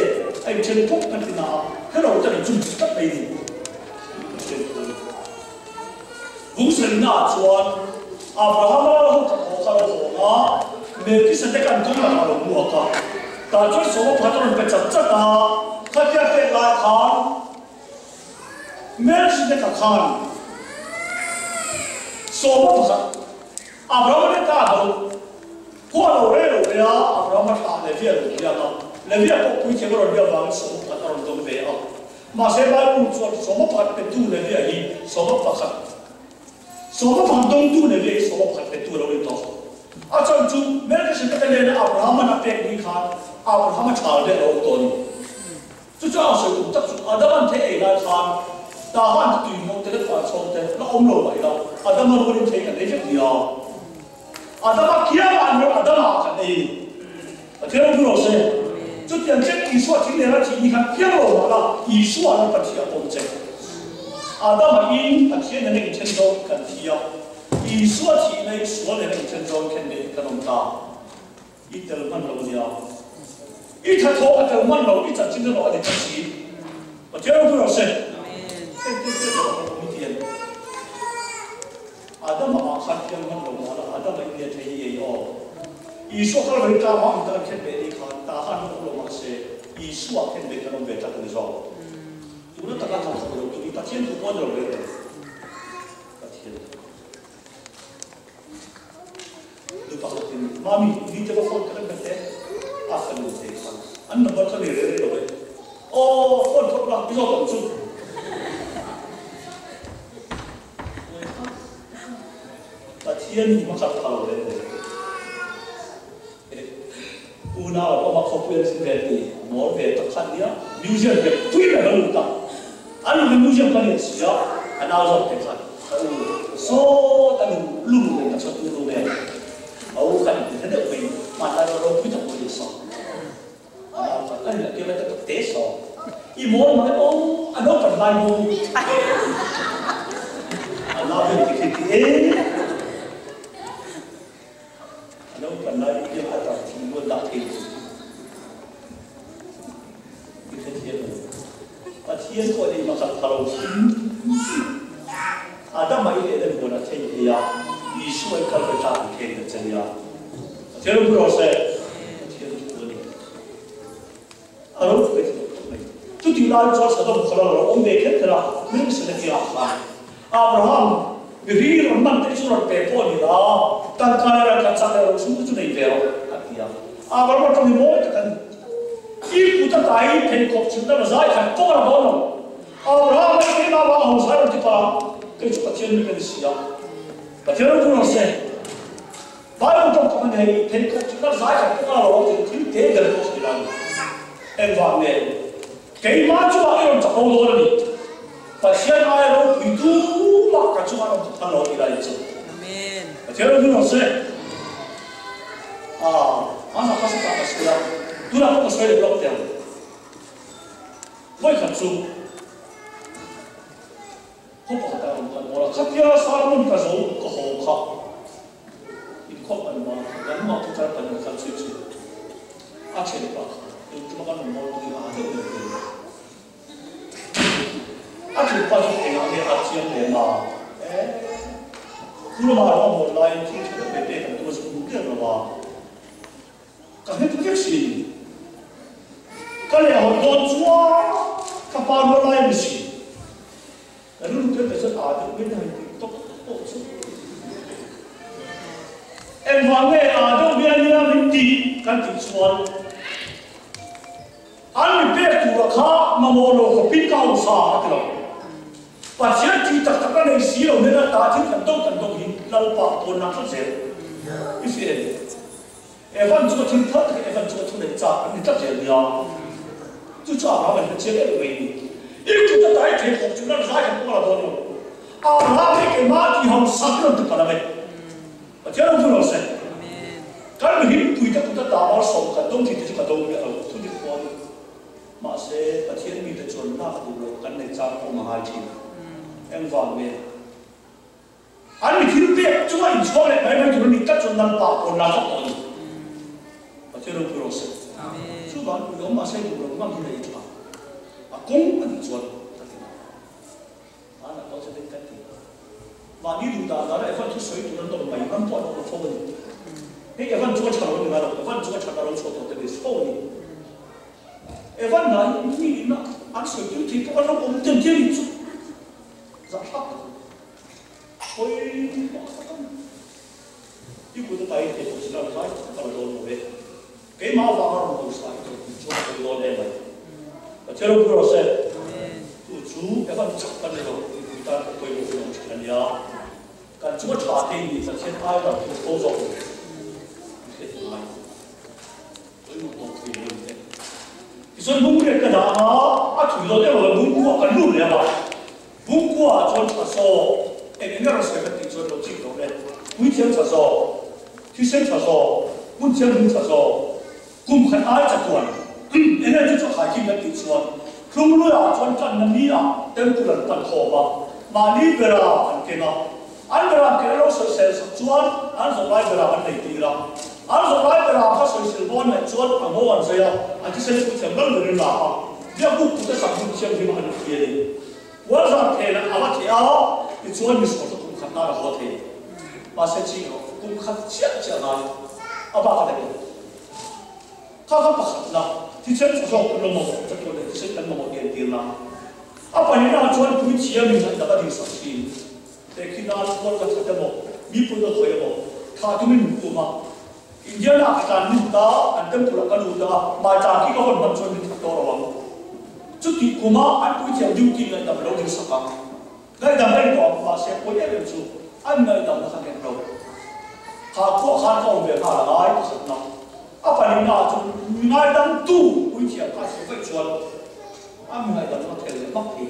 a inthen phawk kan ti na a, hero ten an chum tlat mai ni. Pathian thu a ni. Vungserina ah chuan Abrahama lo ho khat haw kha lo hawng a, Melkisedek an kawng lakah a lo hmuak a. Tah chuan sawma pakhat a rawn pe chat chat a, khatia pek lai khan. Melchizedek-a khan sawma pakhat Abrahama te ta do khua lo rei lo ve a, Abrahama thlah Levia lo biak a, Levia pawh puithiam a rawn biak vangin sawma pakhat a rawn dawng ve a. Mahse Bible chuan sawma pakhat petu Levia hi sawma pakhat sawma pakhat dawngtu Levia hi sawma pakhat petu a lo ni tawh. A chhan chu Melchizedek-a nena Abrahama'n a pek ni khan Abrahama thal ve a lo awm tawh a ni. Chu chu a sawi tum tak chu Adama'n thei ei lai khan Tahan te tui hmawng te leh vanchhawng te la awm lo mah ila Adama rualin thei kan ei vek nia. Adama kiangah an rawh Adama ah kan ei ni. Pathian ropui rawh se. Chutiang chiah Isua thil leh a thih ni khan piang lo mah la Isua an Pathian a pawm che. Adama in Pathian nena inthen zawng kan thi a, Isua thihna in sual nena inthen zawng khen leh kan awm ta. I tel hman lo nia. I tha thawh a tel hman lo, i chanchin erawh a ni ta si. Pathian ropui rawh se. Engtin nge rawh a awm i ti em? Adama ah khan piang hman lo mah la, Adama i nia thei hi ei aw. Isua kal vei tlang ah ang tak an khen ve ni khan ta khan awm lo mah se, Isua khen ve kan awm ve tlat a ni zawk. Tuna taka tha thawh lo tu hi Pathian thu pawh a ni lo reng reng. Pathian thu. Nu pakhatin, Mami, ni te va phone ka kan bet e, a fanu te khan an number kha nei reng reng lo e. Aw, phone thawk la, i zawt ang chu. Pathian hi hmakhat pha lo reng reng. Unau an awm a, khawpui an zin ve ti, mawl ve tak khan nia, museum ve pui ber a lut a, an lu museum kha ni si a, a nau zawk te khan ka u sawt a lu lu nen ka chhawt tu lu nen a u khan in ti hre deuh mai hmanlai pawh ropui tak pawh ni saw a nau khan a rin a keu lai tak tak te saw i mawl mang e aw a naupan lai maw a nau hian ti khi ti e. A lo pan lai in a tar thing luat dah thei lo. I hrethiam lo. Pathian pawh nih pakhat pha lo thin. Adama i leh den huan a thei thei a, Isua i kal ve tlak i thei ta che nia. Pathian ropui rawh se. Pathian thu a ni. A ro thu ve thei khawp mai. Chutih lai chuan Sodom khaw lo awm ve kher kher a, Melchizedek ah khan Abraham mihring rawn man te chu rawn pe pawh a ni la, tangka leh rangkhat chak leh rosum te chu nei ve rawh, a ti a. Abraham a tawng hi mawi tak a ni. I kut a tai pheikhawk chhun dang a zai khat pawh a la dawn lo. Abraham a keimah vang a hausa rawn ti palh a, kei chu Pathian mi ka ni si a. Pathian ropui rawh se. Bible tawng kha nei pheikhawk chhun dang zai khat pawh a la lo a ti thil te ber pawh sawi la a ni. Engvang nge? Keimah chungah i rawn chakho dawn a ni. Pathian aia ropui tumah ka chungah rawn thawk phal lo tih lai chu. Pathian ropui rawh se. Ah, hmanah kha sawtah ka sawi a, tunah pawh ka sawi leh lawk teh ang. Vawikhat chu khaw pakhatah rawn kal mawl a, khatia sermon ka zo ka haw kha inkhawp an bang kha, kan mah chu char kan kal chhui chhui a thianpa kha tun tuma kan rawn mawl tui a deuh deuh vel. A thianpa chu engah nge a chiang lem a? E, khu lamah a lo hawn laiin thil tha deuh ve pek an tum a zuk hmu ber lo a, ka hre ta vek si a ni. Ka leh hawn dawn chuan ka pa rual lai a ni si. Ka rilru tel te chuan a deuh mai na han tih tawp pawh chu. Engvang nge a deuh mai a nia min tih kan tih chuan An mi pek tura kha mamawh lo khawpin ka hausa a ti lo. Pathian tih tak tak a nei si lo nen a ta thil kan dawng kan dawng hi Lalpa pawn nak tlat zel. I fi em? Evan chu a thil phal tak Evan chu a thu neih chak an ni tlat zel nia. Chu chu Abraham an hrechiang em mai ni. I kut a tai thei khawp chu nan zai khat pawh a la dawn lo. Abraham hi keimah tih hausa hi rawn ti palh ang e. Pathian ram chu lo se. Kan mihring puite kut a ta malsawm kan dawng thin te chu ka dawng miah lo, thu dik pawh a ni. Mahse, Pathian mite chuan lak duh loh kan nei chang pawh mangai thin. Engvang nge? An mi thil pek chunga inchhuak leh mai mai tur a nih tlat chuan Lalpa pawn la tlat tawh a ni. Pathian ram chu lo se. Chuvang pui awm mahse duh loh ngam hi nei tha. A kawng a nih chuan ka ti mai. Hmanah pawh chuan kan ti a. Mahni duh dan dana Evan thu sawi tur an dawm mai ngam pawh an awm fo a ni. Hei Evan chu a tha lo a ni ngai lo, Evan chu a that a lo chhuah tawh te ni fo a ni. Evan lah hi mi ina an sawi tir thei pawh an lo awm tel tir a nih chu. Zahthlak tak a ni. Pawimawh tak a ni. I kut a tai thei tawh si lo, lai tak ka la dawn lo e. Keimah avanga rawn hausa i tawh tih chuan a pawi dawn em mai. Pathian ropui rawh se. Chu chu Evan chak kan ni lo, mipui tan pawh pawimawh hun awm thin a nia. Kan chunga tha te in Pathian ai lam thu fo zawk lo. I hriat ngai. Pawimawh tawp thei lo ni te. Tichuan bungriat ka dah anga a thui dawn erawh lo bungkua kan lut leh anga bungkua ah chuan tha zawk eng eng erawh sawi ka tih chuan lo chik lo e. Puithiam tha zawk, thisen tha zawk, hmun thianghlim tha zawk, kum khat ai chatuan eng eng chu chu khai khim kan tih chuan hlungluia ah chuan tanna ni ah temple an pan khawm a, mahni bera an keng a. An beram kher lo sawisel sak chuan an zawh lai beram an nei tir a. An zawh lai beram kha sawisel dawn leh chuan a ngaw an zai a, an thisen chu thiam lal berin la a, biakbuk kute sak hmun thianghlim an hria a ni. Puanzar phenah a va theh a, tichuan misual kha kum khat nan a haw thei. Mahse ching erawh kum khat chiah chiah ngai a bak a daih lo. Kha kha pakhatna, thisen tha zawk kan lo mamawh chatuan leh thisen kan mamawh entirna. A pahnihnaah chuan puithiamin ngaihdam a dingsak thin. He khi nan hual ka that emaw, mi pawi ka khawi emaw, tha tumin min kum a. Indiana ah ka tlan lut a, an temple ah ka lut a, maichang khi ka hawn hman chuan min that tawh lo ang. Chutih kuma an puithiam duty ngaihdam lo ding sak a. Ngaihdam reng tawh ang, mahse pawi em em chu an ngaihdamna kha nghet lo. Kha khuah khan ka awm ve nghal a ngai pakhatna. A pahnihna ah chuan mi ngaidamtu puithiam kha a thih vaih chuan a mi ngaihdamna kha thel leh hmak thei.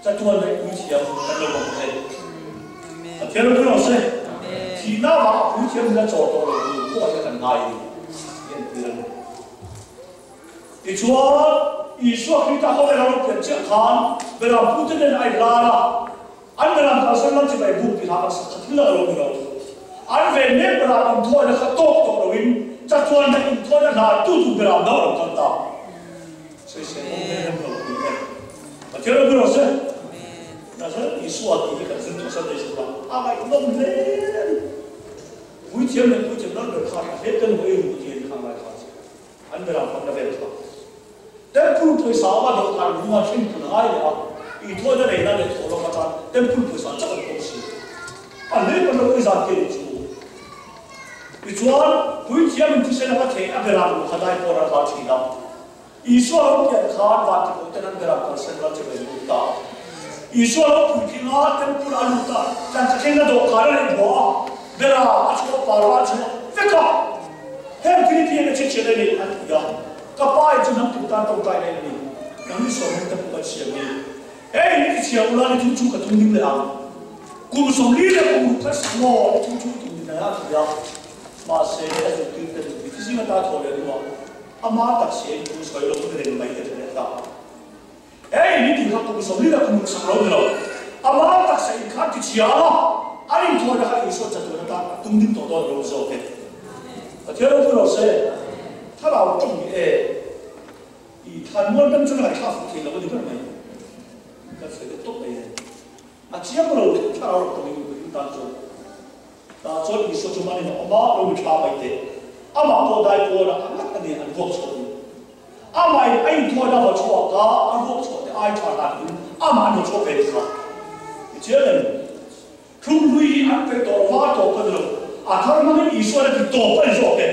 Chatuan leh puithiam kan lo bawk thei. Pathian ropui rawh se. Thihna vanga puithiam nuna chaw tawh lo tur pawh hi kan ngai a ni tih an tir a ni. Tichuan, Isua Krista khawvela ro pian chiah khan Beram pute nen a inlar a, an Beram kalsan lam chibai buk tihah an sak kha thil a lo ni lo. An ven mek Beram inthawina kha tawk tawh loin chatuan leh inthawina hlantu tur Beram no a lo kal ta. Sawisel awm em em lo ni e. Pathian ropui rawh se. Nazareth Isua tih hi kan zir tawh Sunday School ah a ngaihnawm hle a ni. Puithiam leh puithiam lal ber khan a hlet kan hawi ru tih an kha ngai kha a che. An ber ang hmanna vel kha. Temple pawisa awma dawhkan lunga thleng pun a ngai leh a, inthawina neihna leh thawh lawk atan temple pawisa chauh an pawm si. A hlei kan ropui zan te chu. Tichuan, puithiamin thisen a va theh a berah luh kha dai pawh a ral thin a. Isua lo pian khan vantirhkohten an berah kalsan ral che mai lut ta. Isua lo puitling a, temple a lut a, tlanchakeng a dawhkan a neih bawh a, berah a chhuah, parva a chhuah vek a. Heng thil hi eng a chhichhiat a ni an ti a, ka pa in chu hnam tum tan tawngtai na in a ni. Nang ni sawm heng temple kan siam hi. Hei ni tichhia ula ni thum chu ka tum ding leh ang. Kum 40 leh kum ruk kha sak maw ni thum chu tum ding leh a ti a. Mahse a zirtir te duh ti zing ata thaw leh hnuah ama taksa in thu sawi lo hun reng mai te leh ta. Hei ni tih kha kum 40 leh kum ruk sak lo ni lo. Ama taksa in kha tichhia a, an inthawina kha Isua chatuan atan a tum ding tawh dawn lo zawk e. Pathian ropui rawh se. Thlarau tawng hi e. I thanmual dang chuan a ngaihthlak fuh thei lo a ni ber mai. Kan sawi deuh tawp mai e. A chiang lo thlarau rawh tawngin mipui tan chuan. Tah chuan Isua chu manin a awm a, lo mithla mai teh. Amah pawh dai pawnah a ngat a ni an ruak chhuah ni. Amahin a inthawina a va chhuak a, a ruak chhuah te ai tha hlan in amah an va chhuak ve ni kha. I chiang em? Thlum hlui hi an peih tawh lo va, a tawp a ni lo. A thar hmangin Isuan a ti tawp a ni zawk e.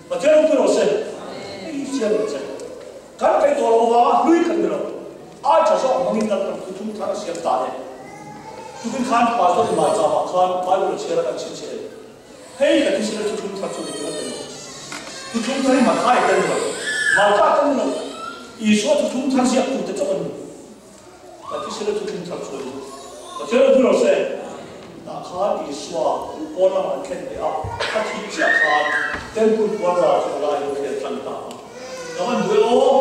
Pathian ropui rawh se. Hei hi chiang lo che. Kan peih tawh lo vanga hlui kan ni lo. Ai tha zawk hmangin kan kan thuthlung thar a siam ta e. Tukin khan Pastor in Maichamah khan Bible a chhiar a kan chhinchhiah em. Hei ka thisen a thuthlung thar chu ni tur a ni lo. Thuthlung thar hi Mathai te a ni lo. Marka te a ni lo. Isua thuthlung thar ziaktute chauh an ni. Ka thisen a thuthlung thar chu a ni. Pathian ropui rawh se. Tah khan Isua kulh pawn lamah an thlen leh a, a thih chiah khan Temple puan zar chu a lai lo thler tlang ta a. Ka van duh e aw!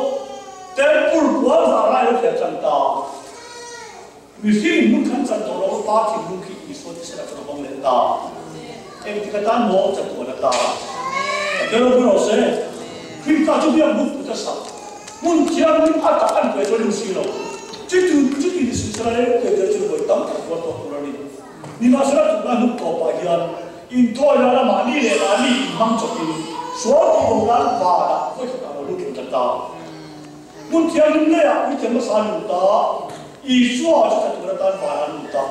Temple puan zar lai lo thler tlang ta. Mihring hmun khan chan tawh lo Pa thinlung khi Isua thisen ah chuan a hawng leh ta. Engtik atan maw chatuan atan. Pathian ropui rawh se. Krista chu biak buk put a sak. Hmun thianghlim a tak an pe chu a ring si lo. Chuti chuti ni suh sela reng pe tel chu vawi tam tak vuan tawh tur a ni. Nimahsela tunlai hun tawpah hian inthawina la mahni leh mahni inhmang chawpin sual tih bo nan vanah vawi khat ah lo lut thin ta ta. Hmun thianghlim leiah puithiam hmasa an lut a. Isua chu chatuan atan van a lut a.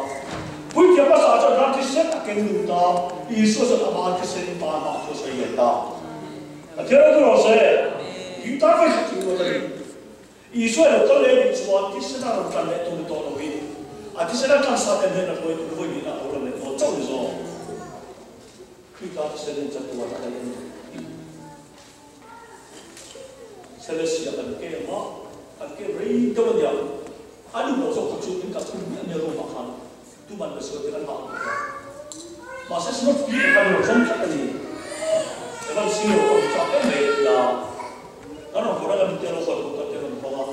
Puithiam hmasa chuan ram thisen a keng lut a, Isua chuan ama thisen pa hmang chu a sawi ve ta. Pathian ro chu rawh se, Hing tan vawi khat chu ruat a ni. Isua i lo kal leh nih chuan thisen a rawn tlan leh tur ni tawh loin, a thisen a tlan sa te hnenah hruai tur vawi hnihna a lo lang leh dawn chauh ni zawk. Krista thisen in chatuan a daih a ni. Celestia kan kem a, kan kem rei deuh a nia. A nu pawh zawk kha chu min kal chhun miah nia room ah khan tuman ka sawi te kan hah ang tawh a. Mahse smart speaker khan rawn zawng tlat a ni. Evan silo ka hmu chak em mai a ti a. Kan rawn vawrh a kan intia lo hawn kan te rawn hawng a.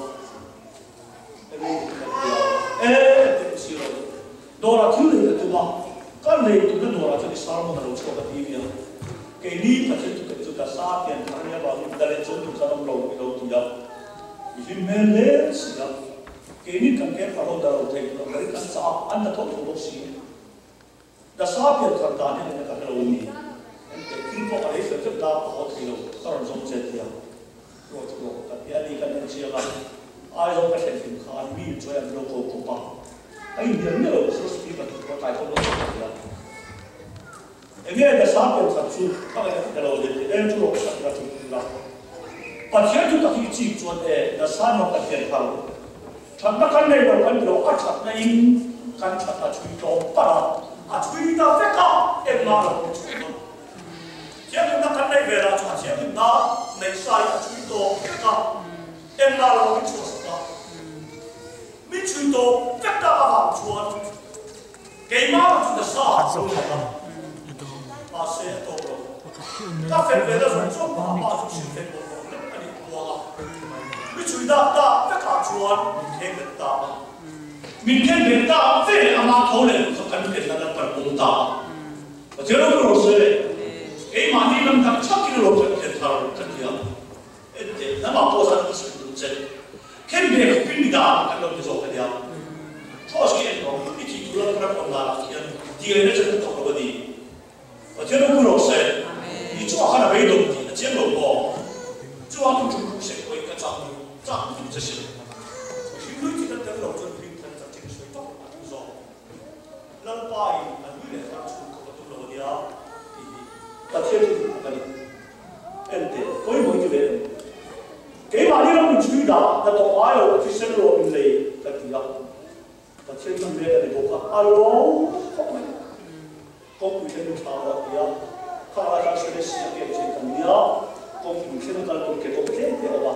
Emi kan ti a. E ti ka silo. Dawrah thil lei ka tum a, ka lei tumna dawrah chuan i sermon a lo chhuak a ti nia. Keini Pathian thu khat chu ka sa pian thar nia vangin ka leh chuan tum khan awm lo i lo ti a. I hlim hmel hle si a. Keini kan ke phar ho dar lo thei tur ang berin an chah a, an la tho tho bawk si. Ka sa pian thar dan hian enge ka hre lo ni. Engteh thil pawh a lei fel vek la ka haw thei lo, ka rawn zawm che tia. Ruat rawh ka ti a ni kan en chiang a, Aizawl ka thlen hlim khan mi chawi an lo ko kawp a, a inhnial miah lo chu speaker chu ka tlai khawp lo ka ti a. Enge ka sa pian khat chu ka ngaih ka lo let leh em chu rawh ka ti a chu la. Pathian chu tak hi i chik chuan e na sa nuam kan pian phal. Thatna kan nei lo kan ti lo a thatna in kan that a chhui tlawm parh a, a chhui ta vek a engmah lo ka chhui dawn. Thianghlimna kan neih ve lah chuan thianghlimna neih sa hi a chhui tawp vek a, engmah lo min chhuah sak a. Min chhui tawp vek tak avang chuan keimah lo chu ka sa a lo sak a, mahse a tawp lo. Ka fel ve na zawng zawng pah pa chu sil fel bawk lo lek a nih kuang a, mi chhui dak tak vekah chuan min thleng bet ta a. Min thleng bet tak ve leh ama tho leh kha kan felna lam kan pawm ta a. Pathian rawng rawh se, keimahni lam tak thakin rawh kan khen thar ka ti a, enteh lamah pawh zan ka sawi duh che. Khen ve khawpin mi dan kan lo ti zawk a nia. Cross khi en rawh, i thih tur lam ram awm danah khian diaina chu kan thawk lo a ni. Pathian rawng rawh se, i chungah khan a beidawng tih a chiang lo maw? Chungah tum tum hruk seh pawhin ka chak chak lutuk che sin. Mihring nui chi kan tel lo chuan mihring thar chanchin ka sawi vak a tum zawk. Lalpa in a hlui leh thar chhung ka va tum lo a nia tih hi Pathian chu duh tak a ni. Enteh, pawimawh i ti ve em? Keimahni ram min chhui dah na tawh ngai lo a thisen ruah min lei ka ti a. Pathian hman mek a ni bawk a, a lawm khawp mai. Kawngpui thleng min thlah rawh a ti a, kha lai khan Swadeshi a kek thin kan nia, kawngpui thleng a kal tur ke kawng tlem te a awm a.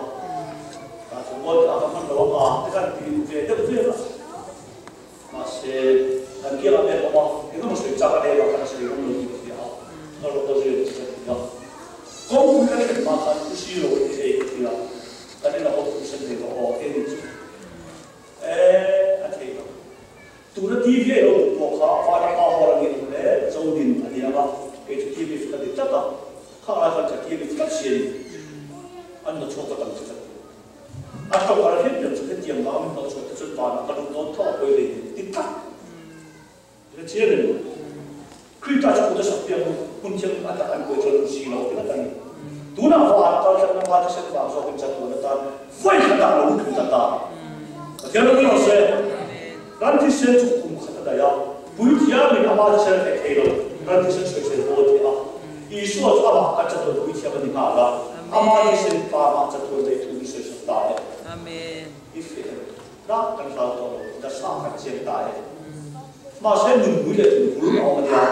Tah chuan mawi ka hman lo ang a ti khan ti ve deuh vel a. Mahse, kan kiangah mek awm a, engemaw sawi chak a nei vang khan a sawi rawng lo tih ka hria a, ka rawn kal zui a ni chu ka ti a. Kawngpui ka thlen hma khan u silo a ti ei ka ti a, kan inah haw thu sen ve tawh aw eng chu e a thei lo. Tuna TV a lo duh pawh kha Vana pa haw rang in awm le Zodin a ni ang a, kei chu TV ka ti tlat a, khang lai khan ka TV tlat si a ni, an la chhuak ka tam chu ka ti. A ṭawk a hlim deuh chu hetiang vang min hnawh chhuah te chuan vanah ka lut dawn tho a pawi lei ti tlat. Hre chiang em? Krita chu kut a sak piang hun thiang a tak an buai chuan si lo ti ngat a ni. Tunah van kal tlatna hma thisen vang zawkin chatuan atan vawi khat ah lo lut ta ta. Pathian rawh rawh se. Ran thisen chu kum khat a daih a, puithiamin ama thisen a theih thei lo, ran thisen sawisel haw a ti a. Isua chu amah kan chatuan puithiam a ni nghal a, ama thisen pa mah chatuan daih thu min sawisak ta e. I feh em? Rak kan hlau tawh lo, nasa kan chiang ta e. Mahse nunpui leh nunhur a awm a nia,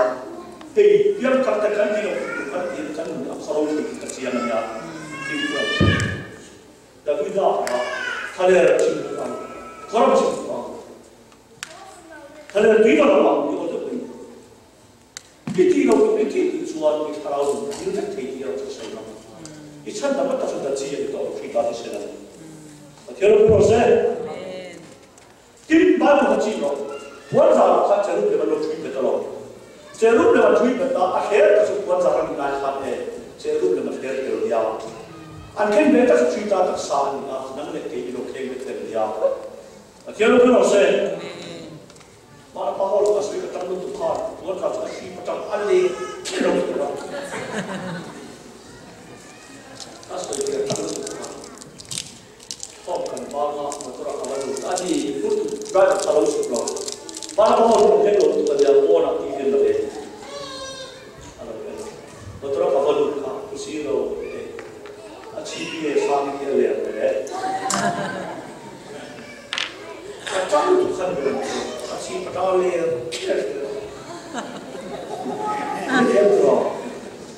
hei piang thar te kan ti lo tuk kan ti kan nun a khawro thei tih ka chiang a nia, fimkhur ang che. Davida kha thlaler chim bawk ang, kawram chim bawk ang, thlaler tui va lo ang ti aw deuh mai. I tih lo tum i tih tih chuan i thlarau nun a hil vek thei tih erawh chu sawi lo. I chhan dang tak chu dachi a ni tawh lo Krita ti sela. Pathian ropui rawh se. Tin, Bible kha chih rawh. Puan zarah khan cherub lem an lo thui bet alawm. Cherub lem an thui bet a, a hler tak chu puan zar a ni ngai khan e, cherub lem a hler tel nia. An khen ve tak chu Krita taksa a ni a, nang leh kei i lo kheng ve tel nia. Pathian ropui rawh se. Mahna pa ho laka sawi ka tang lutuk khan puan kha chu a hri patang a leh thil lo tur a ka sawi ve tang lutuk khan form kan bang a motor ah ka va lut a ni lutuk. Driver kha lo chhuk lo. Hmana ka haw chu kan thleng lo lutuk a nia, pawnah tih hian la ve a lo en a. Motor a ka va lut kha pu zero e a GPA sang hi a leng ve. Ka chang lutuk kha ni ber ang chu, a chhip atanga leng chiah chiah. Hetiang chu a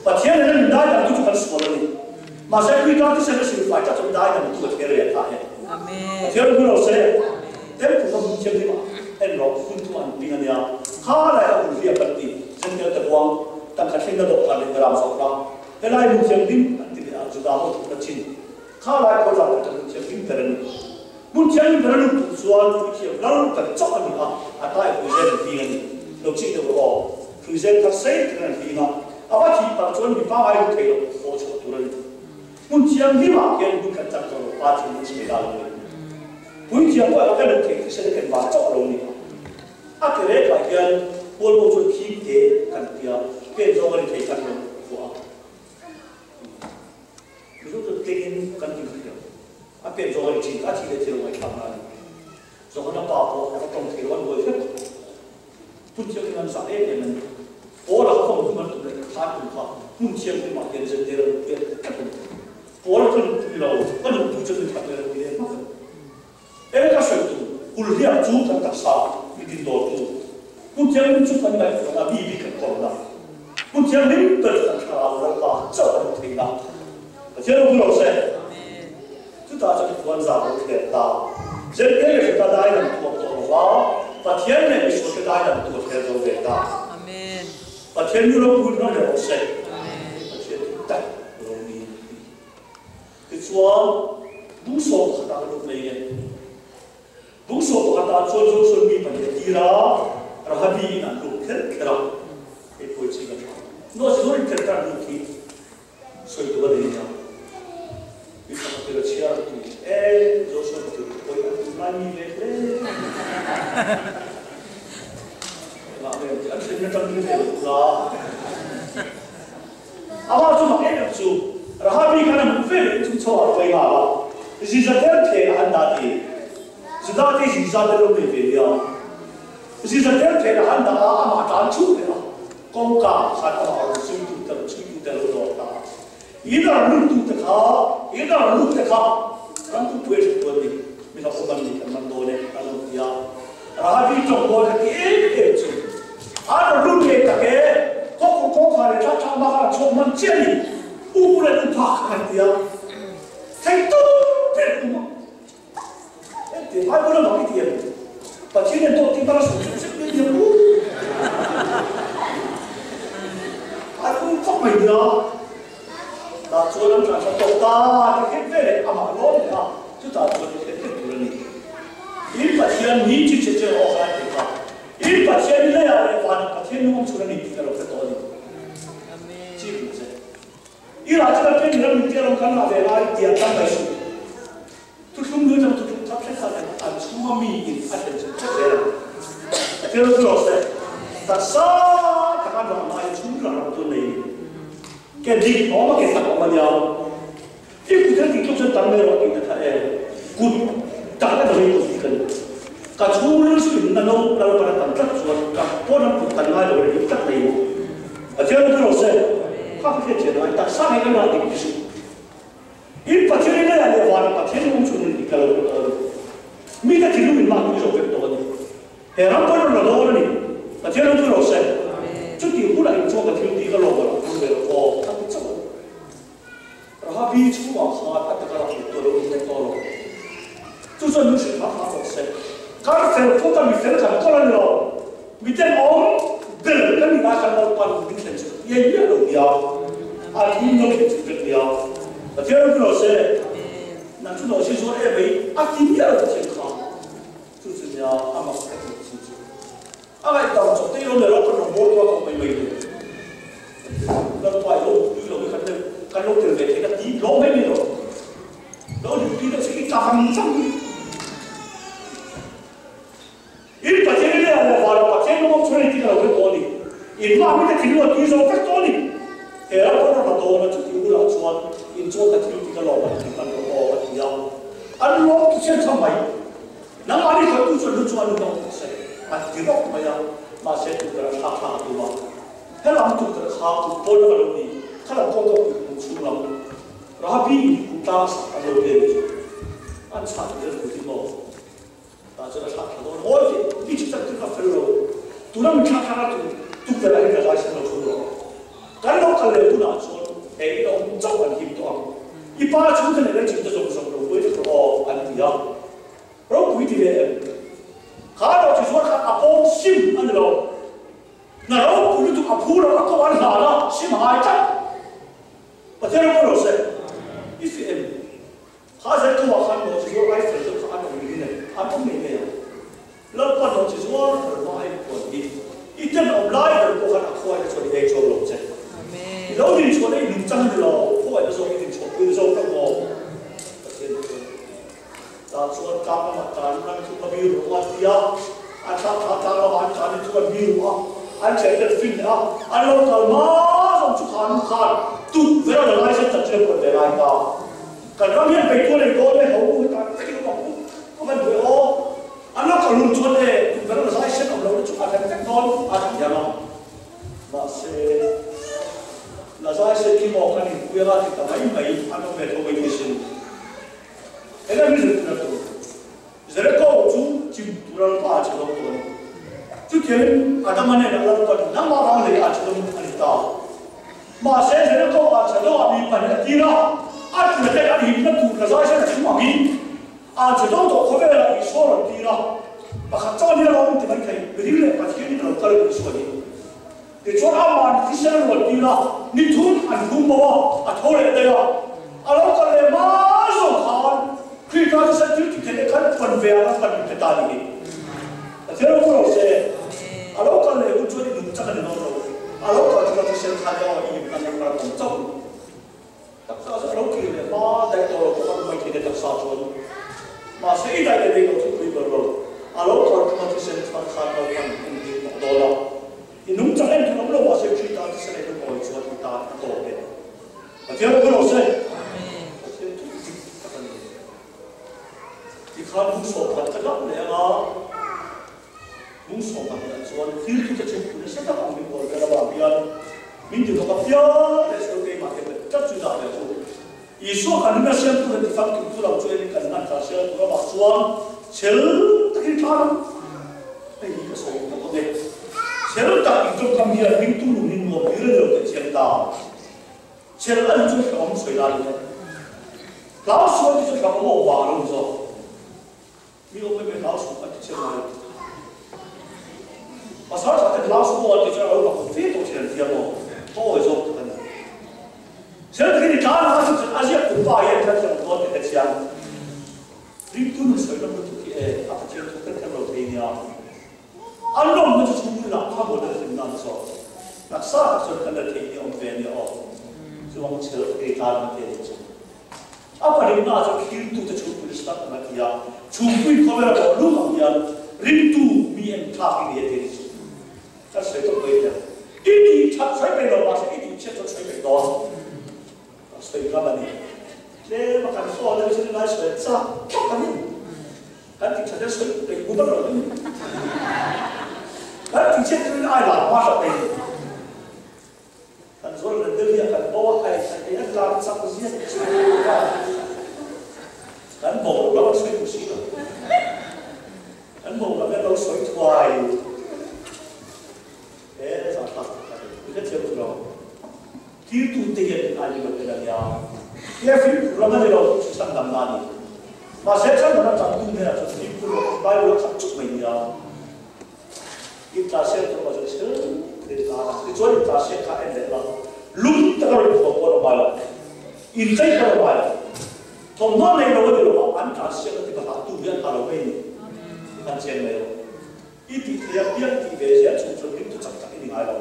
Pathian in a min daidam tu chu kan sual a ni. Mahse Krista thisen a silfai tlat chuan daidam tu a thler leh ta e. Pathian hu lo se, Temple kha hmun thianghlim ah en rawh, hun thum an ping a nia. Kha lai kha hun hliap an ti, Zentel te huang, tangka thlenna dawhkan leh beram zawhna. Helai hmun thianghlim an ti leh a, Juda ho thutna chin. Kha lai khawi zat kha hmun thianghlim ber a ni. Hmun thianghlim ber a lut tur chuan puithiam lal kan chauh a ni a, a tai hruizen an hling a ni. Lo chik deuh rawh aw. Hruizen thar sei takin an hling a, a va thih palh chuan mi pangai lut thei lo haw chhuah tur a ni. Hmun thianghlim ah hian hmun khat chak tawh lo pa thin an sawi dan a ni. Puithiam pawh a va lut thei thisen a ken vang chauh a lo ni a. A ke rekah hian hualbo chuan khim te kan tia, pen zawng a ni thei kan lo vuah a. Mizo chu tlingin kan hlim thei lo. A pen zawng a ni thin, a thih leh thil ngaihthlak na a ni. Johana pa pawh a va tawng thei lo, an buai hrep. Hmun thianghlim an zah em em a ni. Paula kha hmun an tum leh kha tum kha hmun thianghlim ah hian zentir a lut ve tlat a ni. Paula chu nupui lo, ka nupui chu min that leh lo ti leh hmak a ni. Eng ka sawi tum, kulhliak chu kan taksa mi din dawrtu, hmun thianghlim chu kan ngaihtuahna mi bik kan kawmna, hmun thianghlim ber chu kan thlarau Lalpa chauh a ni theihna. Pathian ropui lo se. Chutah chuan khuan zah lo thler ta. Zente leh hruta dai lam thuam tawh lo va, Pathian leh misualte dai lam tu a thler zo ve ta. Pathian nu ropui rawng leh rawh se. Pathian thu tak lo ni a ti. Tichuan, bungsawm pakhatah ka lut mai e. Bungsawm pakhatah chuan Joshua mi pahnih a tir a, Rahabi in an lut kher kher a, hei pawh i ching a tha. Noah chu in kher kher an lut hi sawi tur a nei nia. Mi pakhat tir a chhiar a ti e, Joshua ka tir pawh i an tum lai mi ve hle. Engah nge an tih an hrilhna tang ve lo la. Amah chu mak em em chu Rahabi khan a hmuh ve leh chung chho ah a hruai nghal a, Ziza tel the a han dah ti. Juda te Ziza te lo nei ve nia. Ziza tel the a han dah a, amah tan chhuk leh a, kawngka ah khan amah rawn zui tu te rawn chhui tu te lo dawr ta. In a rawn lut tu te kha, in a rawn lut te kha ram pumpuia hre tu an ni, mi hlauhawm an ni kan man dawn e an rawn ti a. Rahabi tawngbawl kha ti em em chu a rawn lut ngei tak e, kawkawr kawngkhar leh thla thla mah khan a chhuak hman chiah a ni, u pu leh u pha kha kan ti a, thei tawp ber um a engti Bible a mak i ti em? Pathian hian dawt tih hmang a sawi zeuh zeuh mai nia u Bible khawp mai nia tah chuan an tlan thla tawk ta ti khet ve leh amah lawm leh a chutah chuan i thlen thlen tur a ni. In Pathian hi chi che che awk lai thei kha. In Pathian hi leiah leh vanah Pathian nung awm chhun a ni tih ka lo hre tawh a ni. Chi tur che. I rah chu kan pen ram min tia ram kan rah ve lai tiah tam mai suh. Thuthlung nui tang thuthlung thap hlek kha an chhunga mi in a thlen chhun theuh zel ang. Pathian ropui rawh se. Taksa taka an rah lai chhung rah ram chu an nei a ni. Ke dik a awm a ke tak a awm a nia. I kut hian tih tluk chuan tam mai rawh tih na tha em? Kut tak a dawih kut hi ka ni. Ka chhungril chu in na no Lalpan a tam tlat chuan ka pawn an kut kan ngai lo reng tlat mai maw? Pathian ropui rawh se. Kha ka hriat chian ngai taksa ngei kan rah dik ti suh. In Pathian i leiah leh vanah Pathian nung chhun in ka lo hmu tawh a ni. Mite thinlung in mah tui zo vek tawh a ni. He ram pawn rawn la dawn a ni. Pathian ropui rawh se. Chutih hunah in chuan ka thil tih ka lawm a lo phur ve lo aw ka ti chauh a ni. Rahabi chhungah khan a taka rak lut tawh lo ni vek tawh lo. Chu chuan min hrilh hak hak rawh se. Kar fel phawt a mi fel kan kawl a ni lo. Mi tenawm ber kan nih lai khan Lalpan min thlen chu ka iai miah lo nia. A thum lo thlen chu vek nia. Pathian ropui rawh se. Nang chu nawhchi zuar em mai a ti miah lo Pathian kha. Chu chu nia a mak ka tih chu chu. A ngaihdam chawp te ilo leh Lalpan rawngbâwl tu a kawp mai mai le. Lalpa i lo hmuhtui lo hi kan lo kan lo tel ve thei ka ti tlawm mai mai lo. Lo hmuhtui deuh chu i tla vang vang mai. In Pathian i leh leh vana Pathian lawm chhun a ni tih ka lo hre tawh a ni. In mah mite thinlung a tui zo vek tawh a ni. He Lalpan rawn la dawn a chutih hunah chuan in chuan ka thil tih ka lawm a ni tih kan lo aw a ti a. An lawm ti chian chhan mai. Nangmahni khawihtu chuan lu chu a lu ang se a ti rawk mai a, mahse tukverh a thlak thlak a tum a. Helam tukverh kha kut pawn a lo ni, khalam kawngka pui hmun chhung lam Rahabi in kum tlang a sak an lo vel chu an chhah tel tur hi maw? Tah chuan a thlak thla dawn ngawi teh, i chi tak chu ka fel lo, tuna min thlak thlak a tum tukverh ah hian ka zai sen lo thung rawh. Kan lo kal leh hunah chuan he in awm chauh an him tawh ang. I pa chhungte leh lei chhungte zawng zawng lo buai vek rawh aw, an ti a. Ropui ti ve em? Kha lo chi zuar khan a pawm sim a ni lo. Na ropui lutuk a phu lo, a ko an hlan a, sim a ngai tlat. Pathian ropui lo se. I fi em? Kha zel tu ah khan lo chi zuar ai fel deuh kha an awm ngei em? An awm ngei ngei ang. Lalpa lo chi zuar fel hma a inpuan hi i tenawm lai ber pawh khan a khuaina chuan i ei chawm lo che. I lo dinchhuahna i nungchang a ni lo, khuaina zawk i dinchhuahpui na zawk hlauh maw? Pathian chuan tah chuan tlang lamah tlan in an thup a mi ruh a ti a, a thla kha tlang lamah an tlan in thup an mi ruh a, an chen tel fin leh a, an lo kal hma zawng chu kha nu khan tukverh a la lai zel tak chu a puan ve lai ta. Kan ram hian peihtual ei dawn e, ho hetah vek in awm ang u, a van duh e aw. An lo kal hun chuan e, tukverh a la zai sen awm lo na chu a rem vek dawn a ti ang a. Mahse, la zai sen khi maw kan inpui anga ti ta mai mai an awm ve tho mai thisen. Eng a rizin tuna tur? Jericho chu chim tura lalpa a che dawn tawh a ni. Chutiangin Adama nen a lalpa nangmah vang lei a che dawn a ni ta. Mahse, Jericho ah che dawh ah mi pahnih a tir a, a tir ten an himna tur la zai sen a chhung angin a che dawn tawh khawvelah Isua rawn tir a, pakhat chuan hi a lo awm ti mai thei, Ring leh Pathianin a lo kal Isua hi. Tichuan Aman thisen a rawn tir a, ni thum an hum bo a, a tho leh daih a. A lo kal leh hma zawng khan Krista thisen thil ti thei te khan puan ve ang a pan pe ta ni hi. Pathian ro ro se, a lo kal leh hun chuan i nung chak a ni dawn lo. A lo kal chuan thisen khan erawh i himna khan kal awm chauh ni. Taksa chu a lo kir leh hma daih tawh lo pawh a awm mai thei te taksa chuan. Mahse i daih leh daih lo thupui ber lo. A lo kal chuan thisen khan khan lo pan entir tawh dawn a. I nungchang en thung awm lo mahse Krista thisen ei lungawi chuan i tan a tawp e. Pathian ropui rawh se. Pathian thu dik tak a ni. Tikhan lungsawm khat ka dam leh anga, lungsawm pahnih ah chuan thil thu te chu phu nasa tak ang min bawl vel avang hian min ti hnawk a piang leh sual keimah hian ka tlat chu dah leh chu. Isua kan rinna siamtu leh tifamkim thu lo chu enin kan hman ta sia tur amah chuan chhel takin thla ang. Hei hi ka sawi tak awm e. Chhel tak in tawngkam hian ringtu nun hi nuam tir a ni lo teh chiang ta. Chhel a ni chu hrehawm sawi lai le. Hlau sual ti chu hrehawm a awm vang a lo ni zawk. Mi awm em em hlau suh an ti chiang ngai lo. Pasal tha ten hlau suh aw an ti chuan a lo hlauhawm fe tawh thin an tia maw? Ka awi zawk tak a ni. Chhel takin i tlan ang a chu chuan a ziak tu pa hian thil a thiam dawn tih ka chiang. Ringtu nun sawi lam lutuk hi e a Pathian thu kan kher lo thei nia. An lawmna chu chhungril ah kha maw lal hlimna an zawk. Taksa tak chuan kan la theih ni awm ve ania aw. Chuvang chhel takin i tlan ang a ti a nih chu. A pahnihna chu thiltute chhungpui start ang a ti a, chhungpui khawvel a bawh lum ang hian ringtu mi en thlak i ni a ti a ni chu. Kan sawi tawp mai nia. I tih that sawi peih lo mahse i tih chhiat chuan sawi peih dawn. Kan sawi ngam a ni. Tlem a kan phone a chu ngai sawi chak chak a ni. Kan tih that hian sawi peih hmu vak lo a ni. Kan tih chhiat chuan ai lar hma hlauh thei. Kan zual nen deuh hi a kan bo a, a ei a tlan chak ziah chu a kan bo lo a sawi duh si lo. Kan bo lo hian lo sawi thuai he zah thlak tak a ni. I hrethiam chu lo. Tirtu te hian in ai lo tel a nia. He fimkhur lam a ni lo chu chhandamna a ni. Mahse chhandamna changtu hnenah chuan fimkhur loh Bible a khat chuk mai nia. In tla siam tur pawh chu thil thil ta a, tichuan in tla siam kha en leh la, lum taka rawn thawm pawh a ngai lo, in chei pawh a ngai lo, thawmhnaw nei lo a ni lo a, an tla siam na ti ka hlah tu hi an hlah lo mai a ni, an cheng mai lo. I tih theih a piang tih ve zel chung chuan ringtu chak tak i ni ngai lo.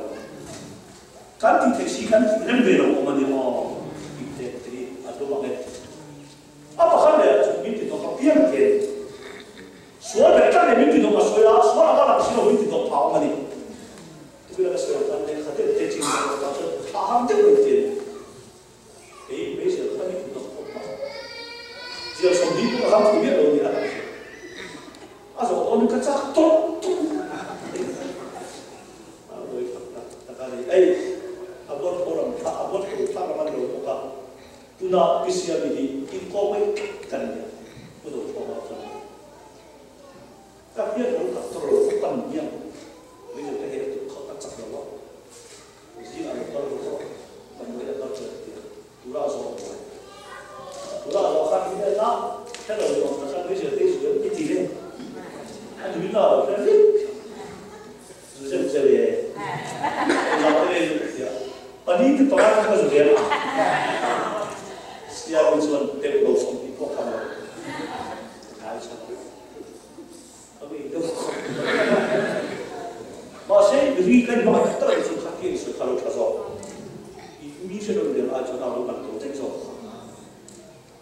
Kan tih theih si kan tih rem ve lo awm a ni aw, tih te te hi a tum ang e. A pakhat leh ah chuan min ti hnawk a piang ken. Sual ber tlat leh min ti hnawk a sawi a, sual anga lang si lo min ti hnawk phah awm a ni. Tupila ka sawi ang khan lehkha deuh te chin leh tah chuan thlah ham deuh mai ti a ni. Kei meizial kha min ti hnawk khawp mai. Zial 20 pawh ka ham thei miah lo ni a lang si. Dawn ka chak tawlh tawlh a vawi khat tak tak a ni. Ei, a bawr tho lam thla, a bawr tho thlak lam a ni lo bawk a, tuna pi Siami hi inkawm mai tlat ka ni a, Pu Dothawnga chuan a ti. Ka hriat lo tak tawrh lo ka tam hian Major ka heh tuk kha ka chak lo a, zingah lo kal rawh aw, ka hnuai a kal ṭan tia tura a zawh buai. Tura a zawh khan min en a, hre lo ni awm tak khan Major te zu em i ti le, a nui na lo hre vek. Zu zeuh zeuh e, engah te lei zu tia, pali te panga kha ka zu ve a, Siami chuan teuh lo 20 pawh kha lo ngai chhan a. Mahse, ri kan hmang tak tak lo chu kha tia sawi kha lo tha zawk. I mi hre lo lian ai chuan a lo man to daih zawk kha.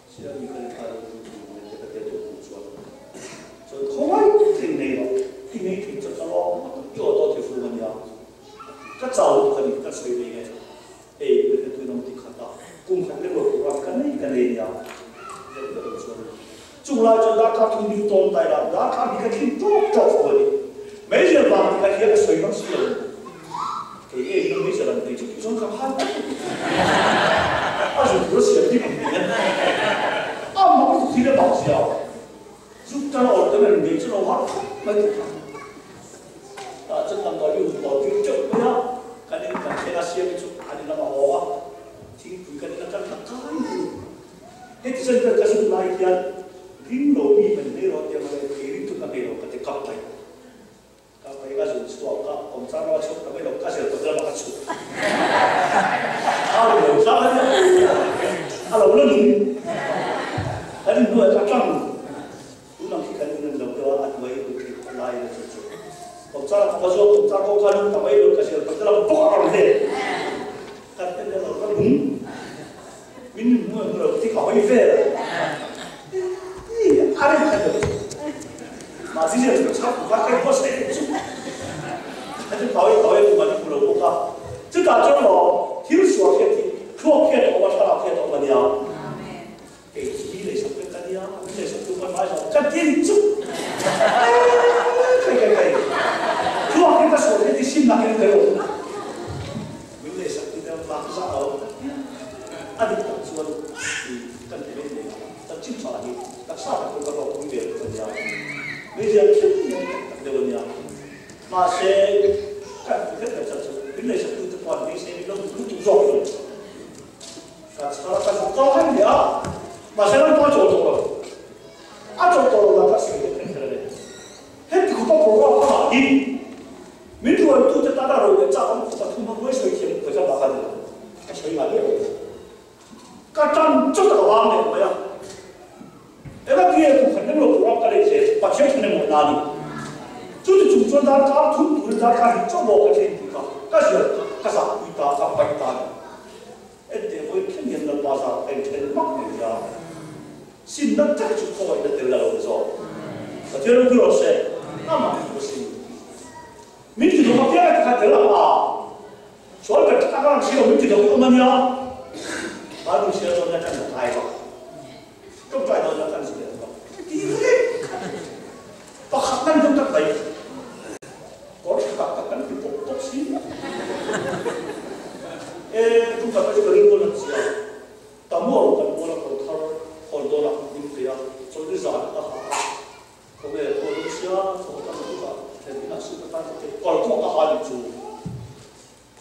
Sia mi kan tha lo tu tu mai te ka tia duh hmuh chuan chuan khawngaih thei nei lo i nei thei chak a lawm a i aw tawh thei fung a nia. Ka chau lutuk a ni ka sawi mai nge. Ei ka hre tui nawm ti khat a, kum khat lem lo tur a ka nei ka nei nia. Zep zep lo chuan chung lai chuan darkar thum ding tawn tai la, darkar hi ka thlin tawk tawk fo a ni. Meizial vang ti kha hian a sawi mang si lo. Kei ei hian meizial an nei chu tih chuan ka phal mai. A zu tur a siam hi ang ni a. A mak lutuk hi le bak zia. Zuk tan awr te men nei chu lo har khawp mai tih kha. Tah chuan damdawi mi hun haw tir teuh mai a, kan in kan thleng a siam hi chu an in lam a haw a, thingpui kan in a kan la kai mai. Heti chuan ka zuk lai hian ring lo mi kan nei rawh tia mawle kei ring tu ka nei lo ka ti kap mai. Ka pai ka zun chhuak a, awm chang lama chhuak ta mai lo, ka zir tawp lama ka chhuk. A lo lo chang a nia, a lo la nung. Kan inhnuai ka tang, tun ang khi kan in lo deuh a, a hnuai lu thei khawp lai na chu chu. Awm chang ka va zuak, awm chang kawngka lung ta mai lo, ka zir tawp lama bawk a rawn let. Kan en a lo la nung. Min hmuh hmu lo ti ka hawi vel a. A rem khat lo chu. Mahse zir chu chhak ka kai pawh saih lo chu. A chu ka hawi ka hawi tumah ni hmu lo bawk a. Chutah chuan maw thil sual hian hi thluak hian a awm a thlalak hian a awm a nia. Kei chu mi leisak vek ka nia, mi leisak tu kan ngai lo ka ti ni chu. Kai kai kai. Thluak hi ka sual hian ti sim nak in ka awm. Min leisak ti deuh lak zah lo a dik tak chuan i kan ti mai thei a, kan chim tha hi taksa tak pawh ka hlawkpui ve reuh a nia, meizial thil hian tak tak deuh a nia. Mahse kan ti vek lo chan chu min leisak tu te pawh an beisei min lo duh lutuk zawk lo. Ka chhar a ka zuk kal reng nia, mahse ram pa chawl tawh lo. A chawl tawh lo lah ka sawi deuh kher kher a ni. Heti khupa program a ngah hi Min ruaitute tana ro leh chak an khupa thum a hruai sawi thiam ka zam a ka ni lo. Ka sawi ngai miah lo. Ka tan chawt a ka vang leh mai a. Eng a tia kum khat lem lo tura ka lei zel Pathian thlen emaw na ni. Chuti chung chuan darkar thum turin darkar hi chaw bawk a thleng tih kha ka zial ka zahpui ta ka paih ta ni. Enteh vawi thleng hian Lalpa zar ka inthen mak mai nia. Simna tak chu khawngaihna tel a lo ni zawk. Pathian ropui rawh se, amah hi ka sim. Min ti dawk apiang a ti kha tel ang a, sual ber tak ang si lo min ti dawk hi awm a nia. Bible chhiar dawn hian kan la kai vak, tawngtai dawn hian kan zir vak. Ti vek pakhat nan deuh tak mai kawr tha tak tak kan ti pawp pawp si. E, tum tak chu ka rilru a nat sia. Tamual kan bual a kawr thar hawn dawn ah min pe a, chawlhni zan ka ha a, khawnge haw dawn sia thawh ka na tuk a, thlen inah suit atan ka pe, kawr pawh ka ha nih chu.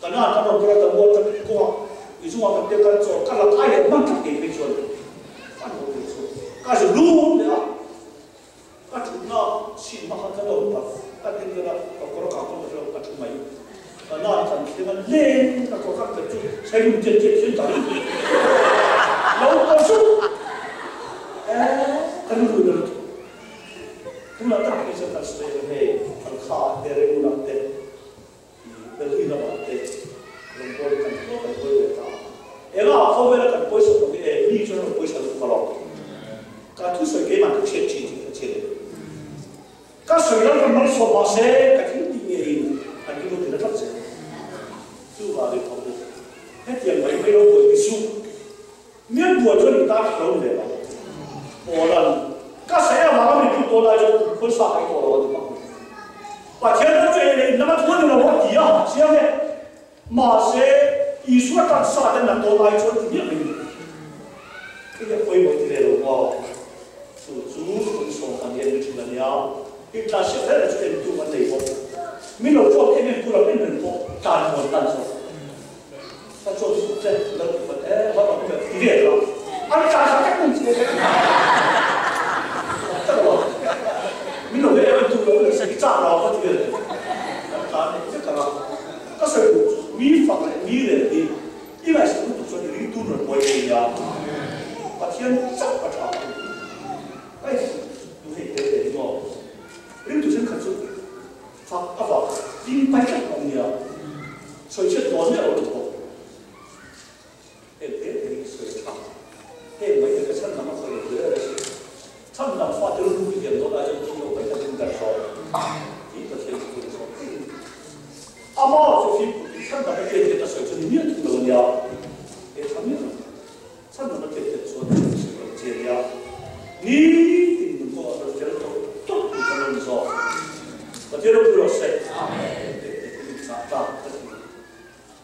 Ka nan kan rawn kal a, Tamual ka tih kawngah i chungah kan tia kan chawl ka la kai leh hman tak thei phei chuan an haw thei chu ka zu lut leh a, ka thutna chhin hma khan ka dawm pat ka en vel a, ka kawr ka kawr ka hre lo ka thu mai. Ka nan kan thleng a leng ka kawr khat chu chhei lum chiat chiat hian ka lo kal sup ka rilru in a lut tunah tak hi chuan kan sawi ang hei kan kha ah te Rangoon ah te i Delhi lamah te rawngbawlin kan thlawk kan hawi ve ta engah khawvela kan pawisa pawh hi e mi chuan rawn pawisa lutuk alawm ka thusawi keimah ka chhiat thin tih ka chhiat em. Ka sawi lam kan malsawm mahse ka thil tih ngeiin an rilru tina tlat zel. Chuvangin thawk u. Hetiang mai mai lo buai ti suh. Mian buai chuan i tan a lo ni ve lo. Paula'n, Ka sawi avanga min tluk dawn lai chuan kum khawi sa kai tawh lo a ti hmak mai. Pathian ram chu ei leh in lama thu a ni lo a ti a, chiang e. Mahse, Isua taksa te na tawn ai chuan ti miah mai ni. Hei hi a pawimawh ti ve lo maw? Chu chu kan sawm kan en ni thin a nia. I tla hriat reng reng chu entu kan nei bawk. Min lo chuak em em tu lam en reng pawh tlan muan tan zawk. Ka chuak suh che lo ti vat e, va awm ve ti ve kha. An tlan kha vek min che vek. Tak lo a. Min lo ve em em tu lo leh si chak lo ka ti ve reng. Kan tlan leh vek ang a. Ka sawi duh chu mi fak leh mi rel hi i ngaihsak lutuk chuan i ringtu rawn buai thei nia. Pathian chauh a tha a ni. Ka inhmu hei tel ve hi maw? Ringtu thenkhat chu fak avang tin pai tlat awm nia. Sawichhiat dawn miah lo lutuk bawk. Heng te te hi sawi a tha. Heng mai te ka chhan lam a khawi lo hle a si. Chhan lam fate rilru i lian dawn ai chuan thi lo mai tak in kan zawk tih Pathian chu kan zawk thei a ni. Amah chu fimkhur in chhan lam a tiat tiat a sawi chu ni miah thung lo a nia. He tha miah lo. Chhan lam a tiat tiat chuan a sawi lo che a nia. Nitin nun pawh a rawn fel tawlh tawlh tur kha lo ni zawk. Pathian ropui rawh se. Amen. Teh teh hi min chah ta ka ti.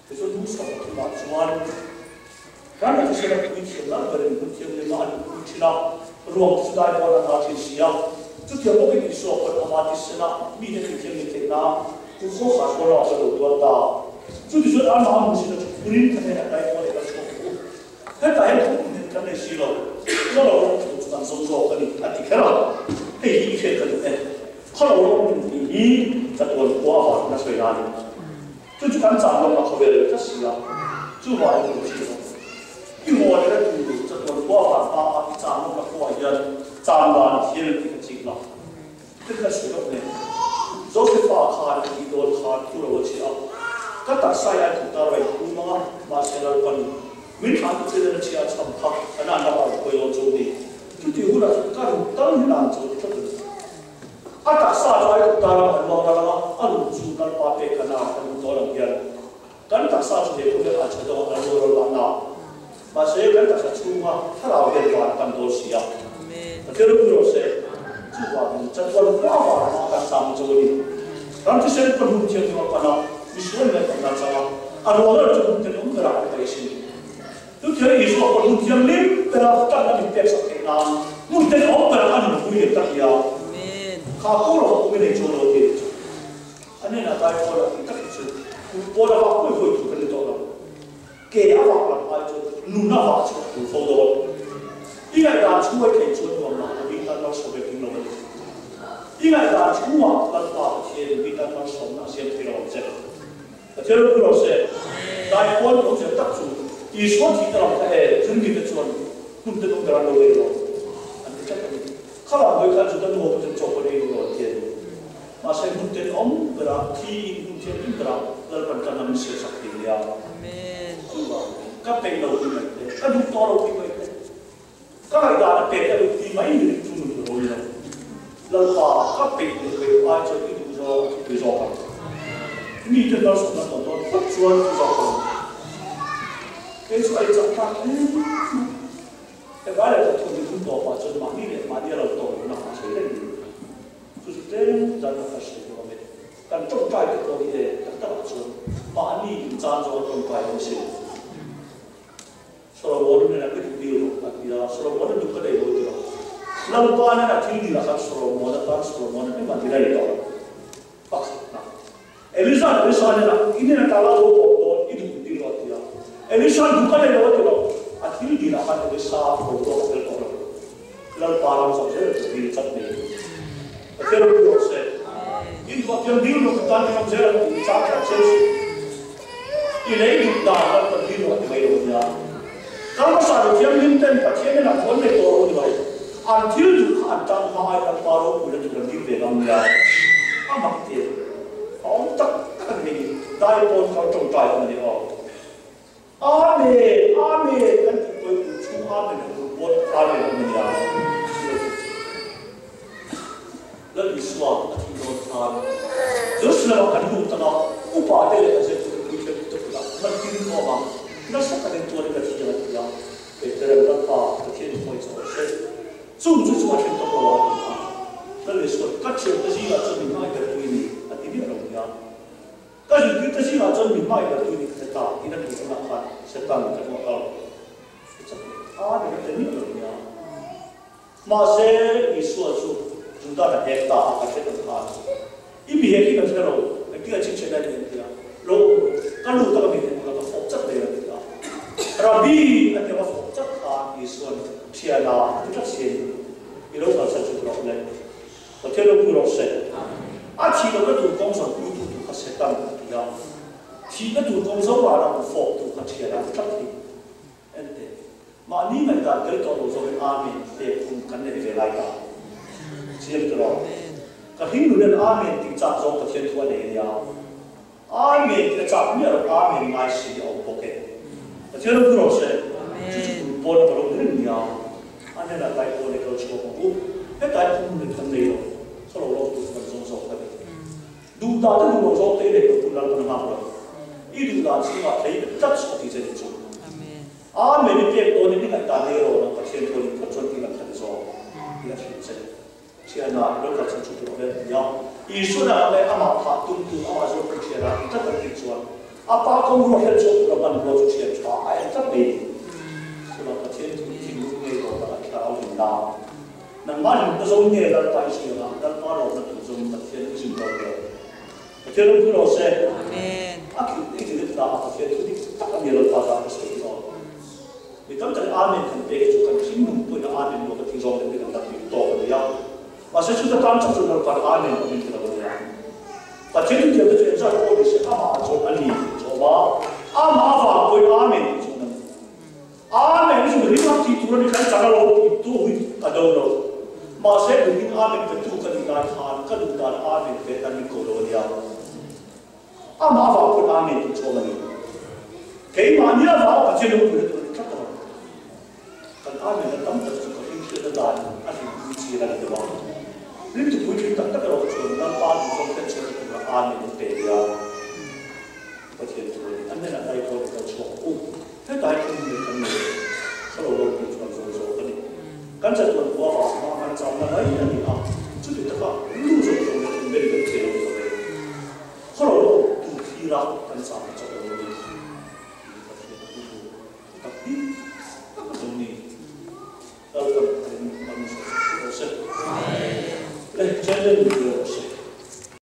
Tichuan 23 ah chuan Ran a thisen a pui thiam lal berin hmun thianghlim ah a luhpui thin a, ruang te chu dai pawn a hna thin si a. Chutiang bawkin Isua pawn ama thisen a mite thil thianghlim theih nan kumkhaw khat pawn a lo tuar ta. Chutichuan amah a hmuhsit a thu phurin ka hnenah dai pawn ka chhuak u. Hetah hian thu hmun kan nei si lo, khaw lo rawng thu chu kan zawm zawk a ni, a ti kher a. Hei hi i hriat ka duh e. Khaw lo rawng thu tih hi chatuan khua avangin a sawi na a ni. Chu chu kan chang lawk a khawvel leh tlat si a, chuvangin ka hriat a. I haw leh tu chatuan khua avang hma a i chang lawk a khuaah hian chang dan thil i ka chik la. Thil ka sawi lawk nen. Josepha khan a tih dawn khan thu lo a chhiah a, ka taksa hi a thu ta raih tum ang a, mahse Lalpan min thlah tu che nen a chhiah a chham kha ka nan lamah a khawi dawn chu ni. Chutih hunah chuan ka ruk tal hi nan chu a ti tlat a ni. A taksa chu ai kut tar a luang ral a, a lung chu Lalpa pek ka na kan hmu tawn ang hian kan taksa chu he khawvel ah chhe dawng a luang ral mahna. Mahse kan taksa chhunga thlarau hian van a pan dawn si a. Pathian ropui rawh se. Chuvangin chatuan hma vana kan chang chu a ni. Ram thisen ka hmun thianghlim a pan a, misual leh kan la chang a, a rual ber chu hmun tenawm berah kan paih a sin. Chutiang Isua pawh hmun thianghlim bera tan a min peksak theih nan hmun tenawm berah a nunpui leh ta nia. Kha ko lo awm i nei chuan lo ti chu. A hnenah dai pawl a tih tak hi chu kut pawl a vak hawi hawi tur kan ni tawh lo. Ke a vak lam ai chuan nun a vah chhuah tur fo dawn. I ngaihdan chhuai thei chuan nuam lah a mi tan malsawm ve tum lo a ni. I ngaihdan chhungah Lalpa Pathianin mi tan malsawmna a siam thei lo ang che. Pathian ropui rawh se. Dai pawn lo zel tak chu Isua thih te lam kha e, chung mite chuan hmun te nung ber an lo ei lo an ti tlat a ni. Kha lam hawi khan Juda nuho te chuan chaw pawn ei duh lo an ti a ni. Mahse hmun tenawm berah thi in hmun thianghlim berah Lalpan tan a min siam sak thei nia. Chuvangin ka peih lo ti mai te, ka duh tawh lo ti mai te, ka ngaihdan a pek a duh ti mai ni chu nun ka rawi lo. Lalpa ka peih leh peih ai chuan i duh zawng a thupui zawk ang. Mite malsawmna tawn dawn phawt chuan thu zawk ang. Kei chu a inchak tak hle mai. Hetlai leh thawk thawk hun tawpah chuan mahni leh mahni a lo tawh lohna a sawi reng ni. Chu chu tlem zan ka hre duh ang e. Kan tawngtai te pawh hi e tak takah chuan mahni inchan zawng a tawngtai ang sin. Solomon nen a ka duh dil rawh a ti a, Solomon a duh ka nei lo ti lo. Lalpa nen a thil dil ah khan Solomon atan Solomon a hming a ti rei tawh pakhatna. Elisa Elisa nen a i nen ata la lo awm dawn i duh dil rawh a ti a, Elisa duh ka nei lo a ti lo. A thil dil ah khan Elisa boruak a fel tawh lo. Lalpa ram zawk zel chu dil chat nei a ni. Pathian ropui rawh se. In duh apiang dil rawh kan tan ram zel ang tih chang khat zel suh. I lei duh dan Lalpan dil rawh a ti mai lo ania. Kal hmasa lo thianghlim ten Pathian hnenah thu an nei tawh lo ni mai. An thil duh kha an tan hma ai Lalpa ropui na tur an dil ve ngam nia. A mak ti a awm tak tak a ni hei hi. Dai pawn kal tawngtai awm a ni aw. Amen! Amen! Kan tih pawhin kum chhung Amen a tur pawn Amen awm a nia. Lal Isua a thih dawn khan Jerusalem-ah kan lut ang a, upa te leh a zirtute puithiam tute kutah man tin khawm a, nasa takin tuarin ka thi ang a ti a. Peterem Lalpa Pathian in hawi chawh se. Chung chu chu a then tawh lo a ti a. Lal Isua, Ka thiante zingah chuan min hmangaih ber tu i ni, a ti. miah lo nia. Ka zirtirte zingah chuan min hmai ber tu ni ka hre ta tiin a tih hunah khan Satan ka hnawh kal hre chak leh Amen a pe miah lo nia. Mahse Isua chu Judan a hek ta a ka hre ang khan i mi hek hi kan hre lo, engtikah chhinchhiahna ni an ti a, lo ka lut a ka mi hek bula ka fawp chat mai a ti a. Rabbi a ti a ka fawp chat khan Isua'n thiana a ti tlat si a ni, i lo kalsan chu rawh le. Pathian ropui rawh se. A thih lohna tur kawng zawrhpuitu tur kha Satan a ti a, thihna tur kawng zo rana hmu fawktu kha thian a ti tlat hi. Enteh, mahni ngaihdan tel tawh lo zawkin Amen pek hun kan nei ve lai ta. Chiang tiraw? Ka hring nunen Amen tih chak zawng Pathian thu a nei a nia. Amen tih a chak miah lo, Amen ngai si a awm bawk e. Pathian ropui rawh se. Chu chu kum pawn a ka lo ni reng nia. A hnenah dai pawn i kal chhuak ang u. Hetlai phung hun kan nei lo. Khaw lo lawk tur kan zawng zawk ka ni. Duh dan te duh lo zawk te i nei lo tun lal kan nghak lo. I duh dan chhungah thei bet tlat suh a ti che ni chu. Amen i pek dawn in i ngaihdan nei rawh nang Pathian thu a nih phawt chuan tih lam kha ni zawk tih a hrilh che. Thiana lo kal chhan chu tur awm e ti a. Isua dangah leh amah thah tumtu amah zawk chu thiana ti tlat an tih chuan a pa kawng ruah hrel chhuak tura hmanrua chu thian tha a en tlat mai a ni. Chuvang Pathian thu thinlung ngei dawn a thlarau hlimna nangmah hlimna zawng nge Lalpa i hria anga Lalpa lawmna tur zawngin Pathian i zui dawn lo. Pathian ropui rawh se. A thil ei ti ta a Pathian thu dik tak a ni Lalpa zah ka sawi tih aw. Mi tam tak Amen kan pek hi chu kan thinlung pawhin a Amen luak a tih zawng deuh hi kan dak bik tawk a nia. Mahse chuta tan chak chuan Lalpa'n Amen pawh min ti lo a nia. Pathian thu thiamte chu engzat pawh ni se amah ah chuan a ni tih chu a awm a, amah avang pawhin Amen tih chuan a ni. Amen chu ring a tih tur a ni khan chang a lo tih tu hi ka do lo. Mahse duhin Amen pe tu ka nih lai khan ka duh dan Amen pe tan min ko lo a nia. Amah avang pawn Amen tih chu awm a ni. Keimahni avanga Pathian lo puina tur a ni tlat lo. Kan Amen na tam tak chu ka hlim hriatna dan a hlimpui chin a ni deuh a. Rintu puitling tak tak erawh chuan Lalpa duhzawng ten chhiatna tura Amen an pe nia. Pathian thu a ni. An hnenah dai pawh ni kal chhuak u. Hetlai thil hi kan nei hre lo lo tih chuan zawi zawk a ni. Kan chatuan khua vang hma kan chamna mai a ni a, chuti taka rilru zawng zawng leh thun ben ben thei lo ni lo ve. Khaw lo lo tu thlira kan chamna chauh lo ni tiin Pathian a pu thu tak hi tak a zawng ni. Lalpan a ring kan sawi chhuak rawh se. Le, Chhandam.